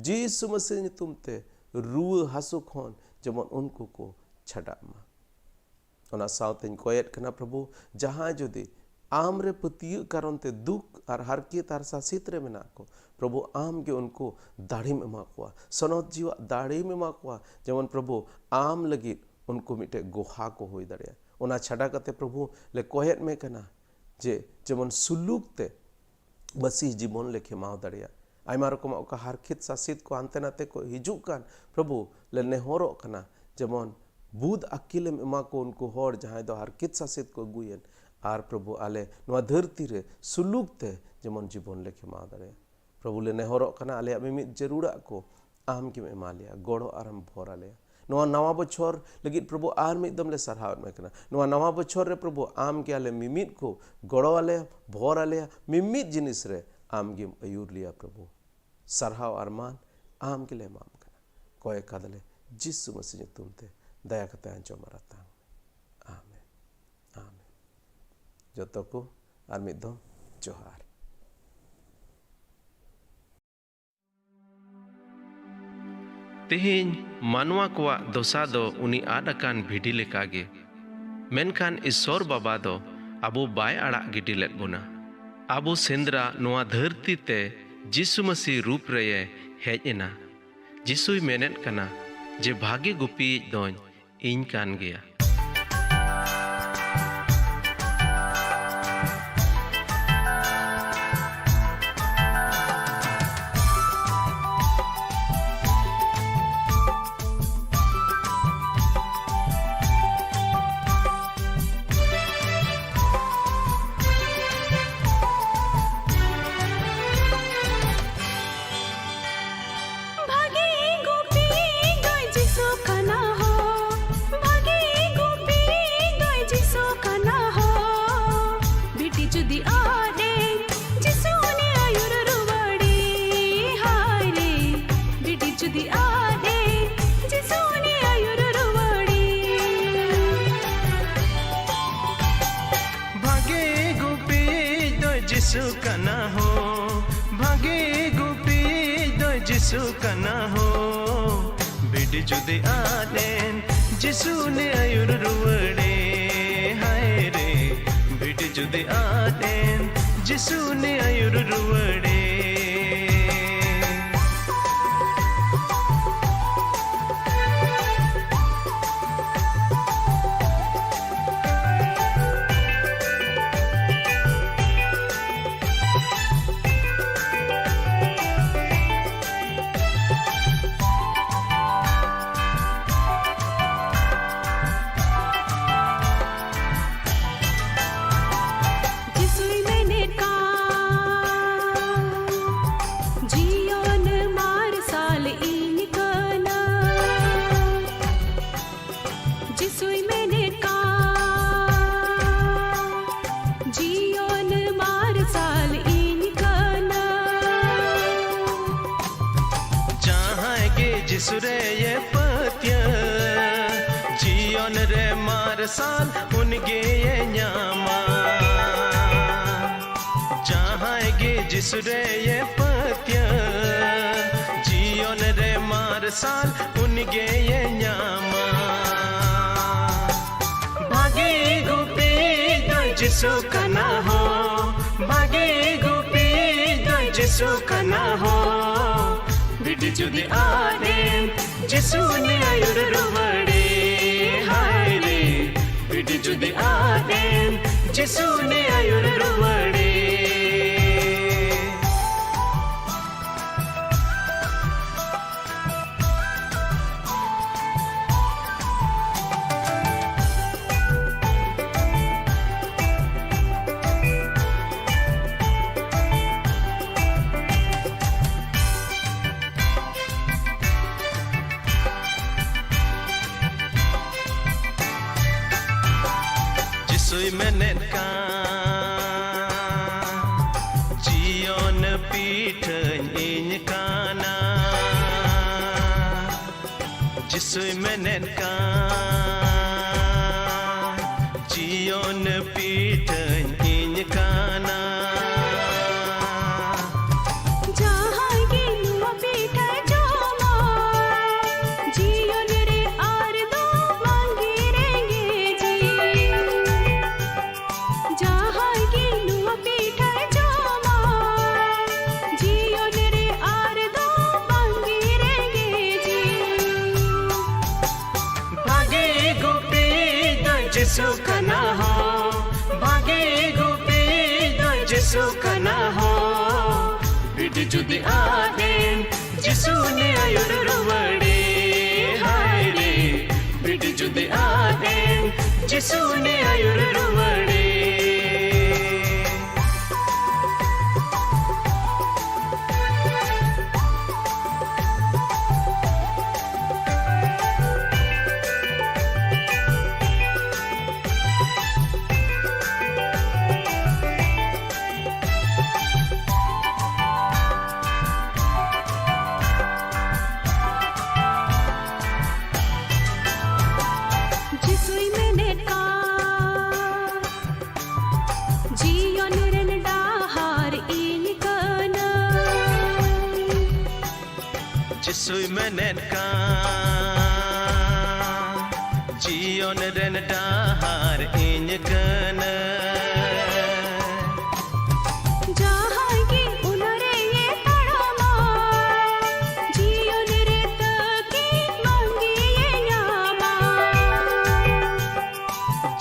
ᱡᱤᱥᱩ ᱢᱟᱥᱤ ᱧᱩᱛᱩᱢ ᱛᱮ ᱨᱩᱣᱟᱹ ᱦᱟᱹᱥᱩ ᱠᱷᱚᱱ ᱡᱮᱢᱚᱱ ᱩᱱᱠᱩ ᱠᱚ ᱪᱷᱟᱰᱟᱜ ᱢᱟ᱾ ᱚᱱᱟ ᱥᱟᱶᱛᱮᱧ ᱠᱚᱭᱮᱫ ᱠᱟᱱᱟ, ᱯᱨᱚᱵᱷᱩ, ᱡᱟᱦᱟᱸᱭ ᱡᱩᱫᱤ ᱟᱢ ᱨᱮ ᱯᱟᱹᱛᱭᱟᱹᱜ ᱠᱟᱨᱚᱱ ᱛᱮ ᱫᱩᱠ ᱟᱨ ᱦᱟᱨᱠᱮᱛ ᱟᱨ ᱥᱟᱥᱮᱛ ᱨᱮ ᱢᱮᱱᱟᱜ ᱠᱚ, ᱯᱨᱚᱵᱷᱩ, ᱟᱢ ᱜᱮ ᱩᱱᱠᱩ ᱫᱟᱲᱮᱢ ᱮᱢᱟ ᱠᱚᱣᱟ, ᱥᱚᱱᱚᱛ ᱡᱤᱣᱟᱜ ᱫᱟᱲᱮᱢ ᱮᱢᱟ ᱠᱚᱣᱟ, ᱡᱮᱢᱚᱱ, ᱯᱨᱚᱵᱷᱩ, ᱟᱢ ᱞᱟᱹᱜᱤᱫ ᱩᱱᱠᱩ ᱢᱤᱫᱴᱮᱡ ᱜᱚᱦᱟ ᱠᱚ ᱦᱩᱭ ᱫᱟᱲᱮᱭᱟᱜᱼᱟ᱾ ᱚᱱᱟ ᱪᱷᱟᱰᱟ ᱠᱟᱛᱮ, ᱯᱨᱚᱵᱷᱩ, ᱞᱮ ᱠᱚᱭᱮᱫ ᱢᱮ ᱠᱟᱱᱟ ᱡᱮ ᱡᱮᱢᱚᱱ ᱥᱩᱞᱩᱠ ᱛᱮ ᱵᱟᱹᱥᱤ ᱡᱤᱵᱚᱱ ᱞᱮ ᱠᱷᱮᱢᱟᱣ ᱫᱟᱲᱮᱭᱟᱜ᱾ ᱟᱭᱢᱟ ᱨᱚᱠᱚᱢᱟᱜ ᱚᱠᱟ ᱦᱟᱨᱠᱮᱛ ᱥᱟᱥᱮᱛ ᱠᱚ ᱦᱟᱱᱛᱮ ᱱᱟᱛᱮ ᱠᱚ ᱦᱤᱡᱩᱜ ᱠᱟᱱ, ᱯᱨᱚᱵᱷᱩ, ᱞᱮ ᱱᱮᱦᱚᱨᱚᱜ ᱠᱟᱱᱟ, ᱡᱮᱢᱚᱱ ᱵᱩᱫ ᱟᱹᱠᱤᱞᱮᱢ ᱮᱢᱟ ᱠᱚ ᱩᱱᱠᱩ ᱦᱚᱲ ᱡᱟᱦᱟᱸᱭ ᱫᱚ ᱦᱟᱨᱠᱮᱛ ᱥᱟᱥᱮᱛ ᱠᱚ ᱟᱹᱜᱩᱭᱮᱱ᱾ ᱟᱨ, ᱯᱨᱚᱵᱷᱩ, ᱟᱞᱮ ᱱᱚᱣᱟ ᱫᱷᱟᱹᱨᱛᱤ ᱨᱮ ᱥᱩᱞᱩᱠ ᱛᱮ ᱡᱮᱢᱚᱱ ᱡᱤᱵᱚᱱ ᱞᱮ ᱠᱷᱮᱢᱟᱣ ᱫᱟᱲᱮᱭᱟᱜ᱾ ᱯᱨᱚᱵᱷᱩ, ᱞᱮ ᱱᱮᱦᱚᱨᱚᱜ ᱠᱟᱱᱟ, ᱟᱞᱮᱭᱟᱜ ᱢᱤᱢᱤᱫ ᱡᱟᱹᱨᱩᱲᱟᱜ ᱠᱚ ᱟᱢ ᱜᱮᱢ ᱮᱢᱟ ᱞᱮᱭᱟ, ᱜᱚᱲᱚ ᱟᱨᱮᱢ ᱵᱷᱚᱨ ᱟᱞᱮᱭᱟ᱾ ᱱᱚᱣᱟ ᱱᱟᱣᱟ ᱵᱚᱪᱷᱚᱨ ᱞᱟᱹᱜᱤᱫ, ᱯᱨᱚᱵᱷᱩ, ᱟᱨ ᱢᱤᱫ ᱫᱚᱢ ᱞᱮ ᱥᱟᱨᱦᱟᱣᱮᱫ ᱢᱮ ᱠᱟᱱᱟ᱾ ᱱᱚᱣᱟ ᱱᱟᱣᱟ ᱵᱚᱪᱷᱚᱨ ᱨᱮ, ᱯᱨᱚᱵᱷᱩ, ᱟᱢ ᱜᱮ ᱟᱞᱮ ᱢᱤᱢᱤᱫ ᱠᱚ ᱜᱚᱲᱚ ᱟᱞᱮᱭᱟ, ᱵᱷᱚᱨ ᱟᱞᱮᱭᱟ, ᱢᱤᱢᱤᱫ ᱡᱤᱱᱤᱥ ᱨᱮ ᱟᱢ ᱜᱮᱢ ᱟᱹᱭᱩᱨ ᱞᱮᱭᱟ, ᱯᱨᱚᱵᱷᱩ᱾ ᱥᱟᱨᱦᱟᱣ ᱟᱨ ᱢᱟᱱ ᱟᱢ ᱜᱮᱞᱮ ᱮᱢᱟᱢ ᱠᱟᱱᱟ᱾ ᱠᱚᱭ ᱠᱟᱫᱟᱞᱮ ᱡᱤᱥᱩ ᱢᱟᱹᱥᱤ ᱧᱩᱛᱩᱢ ᱛᱮ, ᱫᱟᱭᱟ ᱠᱟᱛᱮ ᱟᱸᱡᱚᱢ ᱟᱨ ᱟᱛᱟᱝ ᱢᱮ᱾ ᱟᱢᱮᱱ᱾ ᱟᱢᱮᱱ᱾ ᱡᱚᱛᱚ ᱠᱚ ᱟᱨ ᱢᱤᱫ ᱫᱚᱢ ᱡᱚᱦᱟᱨ᱾ ᱛᱮᱦᱮᱧ ᱢᱟᱱᱣᱟ ᱠᱚᱣᱟᱜ ᱫᱚᱥᱟ ᱫᱚ ᱩᱱᱤ ᱟᱫ ᱟᱠᱟᱱ ᱵᱷᱤᱰᱤ ᱞᱮᱠᱟᱜᱮ᱾ ᱢᱮᱱᱠᱷᱟᱱ ᱤᱥᱥᱚᱨ ᱵᱟᱵᱟ ᱫᱚ ᱟᱵᱚ ᱵᱟᱭ ᱟᱲᱟᱜ ᱜᱤᱰᱤ ᱞᱮᱫ ᱵᱚᱱᱟ᱾ ᱟᱵᱚ ᱥᱮᱸᱫᱽᱨᱟ ᱱᱚᱣᱟ ᱫᱷᱟᱹᱨᱛᱤ ᱛᱮ ᱡᱤᱥᱩ ᱢᱟᱹᱥᱤ ᱨᱩᱯ ᱨᱮᱭᱮ ᱦᱮᱡ ᱮᱱᱟ᱾ ᱡᱤᱥᱩᱭ ᱢᱮᱱᱮᱫ ᱠᱟᱱᱟ ᱡᱮ ᱵᱷᱟᱜᱮ ᱜᱩᱯᱤᱭᱤᱡ ᱫᱚᱧ ᱤᱧ ᱠᱟᱱ ᱜᱮᱭᱟ᱾ ᱵᱷᱟᱜᱮ ᱜᱩᱯᱤ ᱫᱚᱭ ᱡᱤᱥᱩ ᱠᱟᱱᱟ ᱦᱳ, ᱵᱷᱟᱜᱮ ᱜᱩᱯᱤ ᱫᱚᱭ ᱡᱤᱥᱩ ᱠᱟᱱᱟ ᱦᱳ᱾ ᱵᱷᱤᱰᱤ ᱡᱩᱫᱤ ᱟᱫ ᱮ, ᱡᱤᱥᱩ ᱩᱱᱤ ᱟᱹᱭᱩᱨ ᱨᱩᱣᱟᱹᱲᱮ᱾ ᱦᱟᱭ ᱨᱮ, ᱵᱷᱤᱰᱤ ᱡᱩᱫᱤ ᱟᱫ ᱮ, ᱡᱤᱥᱩ ᱩᱱᱤ ᱡᱤᱥᱩ ᱠᱟᱱᱟ ᱦᱳ, ᱵᱷᱟᱜᱮ ᱜᱩᱯᱤ ᱫᱚᱭ ᱡᱤᱥᱩ ᱠᱟᱱᱟ ᱦᱳ᱾ ᱵᱷᱤᱰᱤ ᱡᱩᱫᱤ ᱟᱫ ᱮᱱ, ᱡᱤᱥᱩ ᱩᱱᱤ ᱟᱹᱭᱩᱨ ᱨᱩᱣᱟᱹᱲᱮ᱾ ᱦᱟᱭ ᱨᱮ, ᱵᱷᱤᱰᱤ ᱡᱩᱫᱤ ᱟᱫ ᱮᱱ, ᱡᱤᱥᱩ ᱩᱱᱤ ᱟᱹᱭᱩᱨ ᱨᱩᱣᱟᱹᱲᱮ᱾ ᱡᱤᱥᱩᱭ ᱢᱮᱱᱮᱫ ᱠᱟᱱ, ᱡᱤᱭᱚᱱ ᱢᱟᱨᱥᱟᱞ ᱤᱧ ᱠᱟᱱᱟ᱾ ᱡᱤᱥᱩᱭ ᱢᱮᱱᱮᱫ ᱠᱟᱱ, ᱡᱤᱭᱚᱱ ᱢᱟᱨᱥᱟᱞ ᱤᱧ ᱠᱟᱱᱟ᱾ ᱡᱟᱦᱟᱸᱭ ᱜᱮ ᱡᱤᱥᱩ ᱨᱮᱭᱮ ᱯᱟᱹᱛᱭᱟᱹᱣ, ᱡᱤᱭᱚᱱ ᱨᱮ ᱢᱟᱨᱥᱟᱞ ᱩᱱᱤ ᱜᱮᱭᱮ ᱧᱟᱢᱟ᱾ ᱡᱟᱦᱟᱸᱭ ᱜᱮ ᱡᱤᱥᱩ ᱨᱮᱭᱮ ᱯᱟᱹᱛᱭᱟᱹᱣ, ᱡᱤᱭᱚᱱ ᱨᱮ ᱢᱟᱨᱥᱟᱞ ᱩᱱᱤ ᱜᱮᱭᱮ ᱧᱟᱢᱟ᱾ ᱵᱷᱟᱜᱮ ᱜᱩᱯᱤ ᱫᱚᱭ ᱡᱤᱥᱩ ᱠᱟᱱᱟ ᱦᱳ, ᱵᱷᱟᱜᱮ ᱜᱩᱯᱤ ᱫᱚᱭ ᱡᱤᱥᱩ ᱠᱟᱱᱟ ᱦᱳ᱾ ᱵᱷᱤᱰᱤ ᱡᱩᱫᱤ ᱟᱫ ᱮᱱ, ᱡᱤᱥᱩ ᱩᱱᱤ ᱟᱹᱭᱩᱨ ᱨᱩᱣᱟᱹᱲᱮ᱾ ᱦᱟᱭ ᱨᱮ, ᱵᱷᱤᱰᱤ ᱡᱩᱫᱤ ᱟᱫ ᱮᱱ, ᱡᱤᱥᱩ ᱩᱱᱤ ᱟᱹᱭᱩᱨ ᱨᱩᱣᱟᱹᱲᱮ᱾ ᱡᱤᱥᱩᱭ ᱢᱮᱱᱮᱫ ᱠᱟᱱ, ᱡᱤᱭᱚᱱ ᱯᱤᱴᱷᱟᱹᱧ ᱤᱧ ᱠᱟᱱᱟ᱾ ᱡᱤᱥᱩᱭ ᱢᱮᱱᱮᱫ ᱠᱟᱱ, ᱡᱤᱭᱚᱱ ᱯᱤᱴᱷᱟᱹᱧ ᱤᱧ ᱠᱟᱱᱟ᱾ ᱡᱤᱥᱩ ᱠᱟᱱᱟ ᱦᱚᱸ, ᱵᱷᱟᱜᱮ ᱜᱩᱯᱤ ᱫᱚ ᱡᱤᱥᱩ ᱠᱟᱱᱟ ᱦᱚᱸ᱾ ᱵᱤᱰᱤ ᱡᱩᱫᱤ ᱟᱫ ᱮᱱ, ᱡᱤᱥᱩ ᱩᱱᱤ ᱟᱹᱭᱩᱨ ᱨᱩᱣᱟᱹᱲᱮ᱾ ᱦᱟᱭ ᱨᱮ, ᱵᱤᱰᱤ ᱡᱩᱫᱤ ᱟᱫ ᱮᱱ, ᱡᱤᱥᱩ ᱩᱱᱤ ᱟᱹᱭᱩᱨ ᱨᱩᱣᱟᱹᱲᱮ᱾ ᱡᱤᱥᱩᱭ ᱢᱮᱱᱮᱫ ᱠᱟᱱ, ᱡᱤᱭᱚᱱ ᱨᱮᱱ ᱰᱟᱦᱟᱨ ᱤᱧ ᱠᱟᱹᱱᱟᱹᱧ᱾ ᱡᱤᱥᱩᱭ ᱢᱮᱱᱮᱫ ᱠᱟᱱ, ᱡᱤᱭᱚᱱ ᱨᱮᱱ ᱰᱟᱦᱟᱨ ᱤᱧ ᱠᱟᱹᱱᱟᱹᱧ᱾ ᱡᱟᱦᱟᱸᱭ ᱜᱮ ᱚᱱᱟ ᱨᱮᱭᱮ ᱛᱟᱲᱟᱢᱟ, ᱡᱤᱭᱚᱱ ᱨᱮ ᱛᱟᱹᱠᱤᱱ ᱵᱟᱝᱜᱮᱭᱮ ᱧᱟᱢᱟ᱾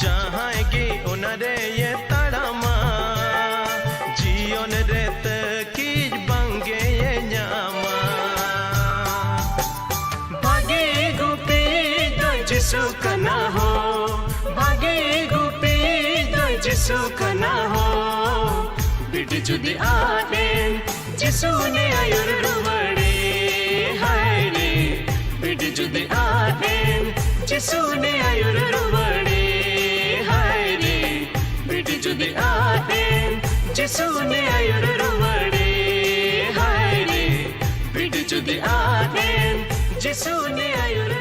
ᱡᱟᱦᱟᱸᱭ ᱜᱮ ᱚᱱᱟ ᱨᱮᱭᱮ ᱛᱟᱲᱟᱢᱟ, ᱡᱤᱭᱚᱱ ᱨᱮ ᱛᱟᱹᱠᱤᱡ ᱵᱟᱝᱜᱮᱭᱮ ᱧᱟᱢᱟ᱾ ᱵᱷᱟᱜᱮ ᱜᱩᱯᱤ ᱫᱚ ᱡᱤᱥᱩ ᱠᱟᱱᱟ ᱦᱚᱸ, ᱵᱷᱟᱜᱮ ᱜᱩᱯᱤ ᱫᱚ ᱡᱤᱥᱩ ᱠᱟᱱᱟ ᱦᱚᱸ᱾ ᱵᱤᱰᱤ ᱡᱩᱫᱤ ᱟᱫ ᱮᱱ, ᱡᱤᱥᱩ ᱩᱱᱤ ᱟᱹᱭᱩᱨ ᱨᱩᱣᱟᱹᱲᱮ᱾ ᱦᱟᱭ ᱨᱮ, ᱵᱤᱰᱤ ᱡᱩᱫᱤ ᱟᱫ ᱮᱱ, ᱡᱤᱥᱩ ᱩᱱᱤ ᱟᱹᱭᱩᱨ ᱨᱩᱣᱟᱹᱲᱮ᱾ ᱦᱟᱭ ᱨᱮ, ᱵᱤᱰᱤ ᱡᱩᱫᱤ ᱟᱫ ᱮᱱ, ᱡᱤᱥᱩ ᱩᱱᱤ ᱟᱹᱭᱩᱨ ᱨᱩᱣᱟᱹᱲᱮ᱾ ᱦᱟᱭ ᱨᱮ, ᱵᱤᱰᱤ ᱡᱩᱫᱤ ᱟᱫ ᱮᱱ, ᱡᱤᱥᱩ ᱩᱱᱤ ᱟᱹᱭᱩᱨ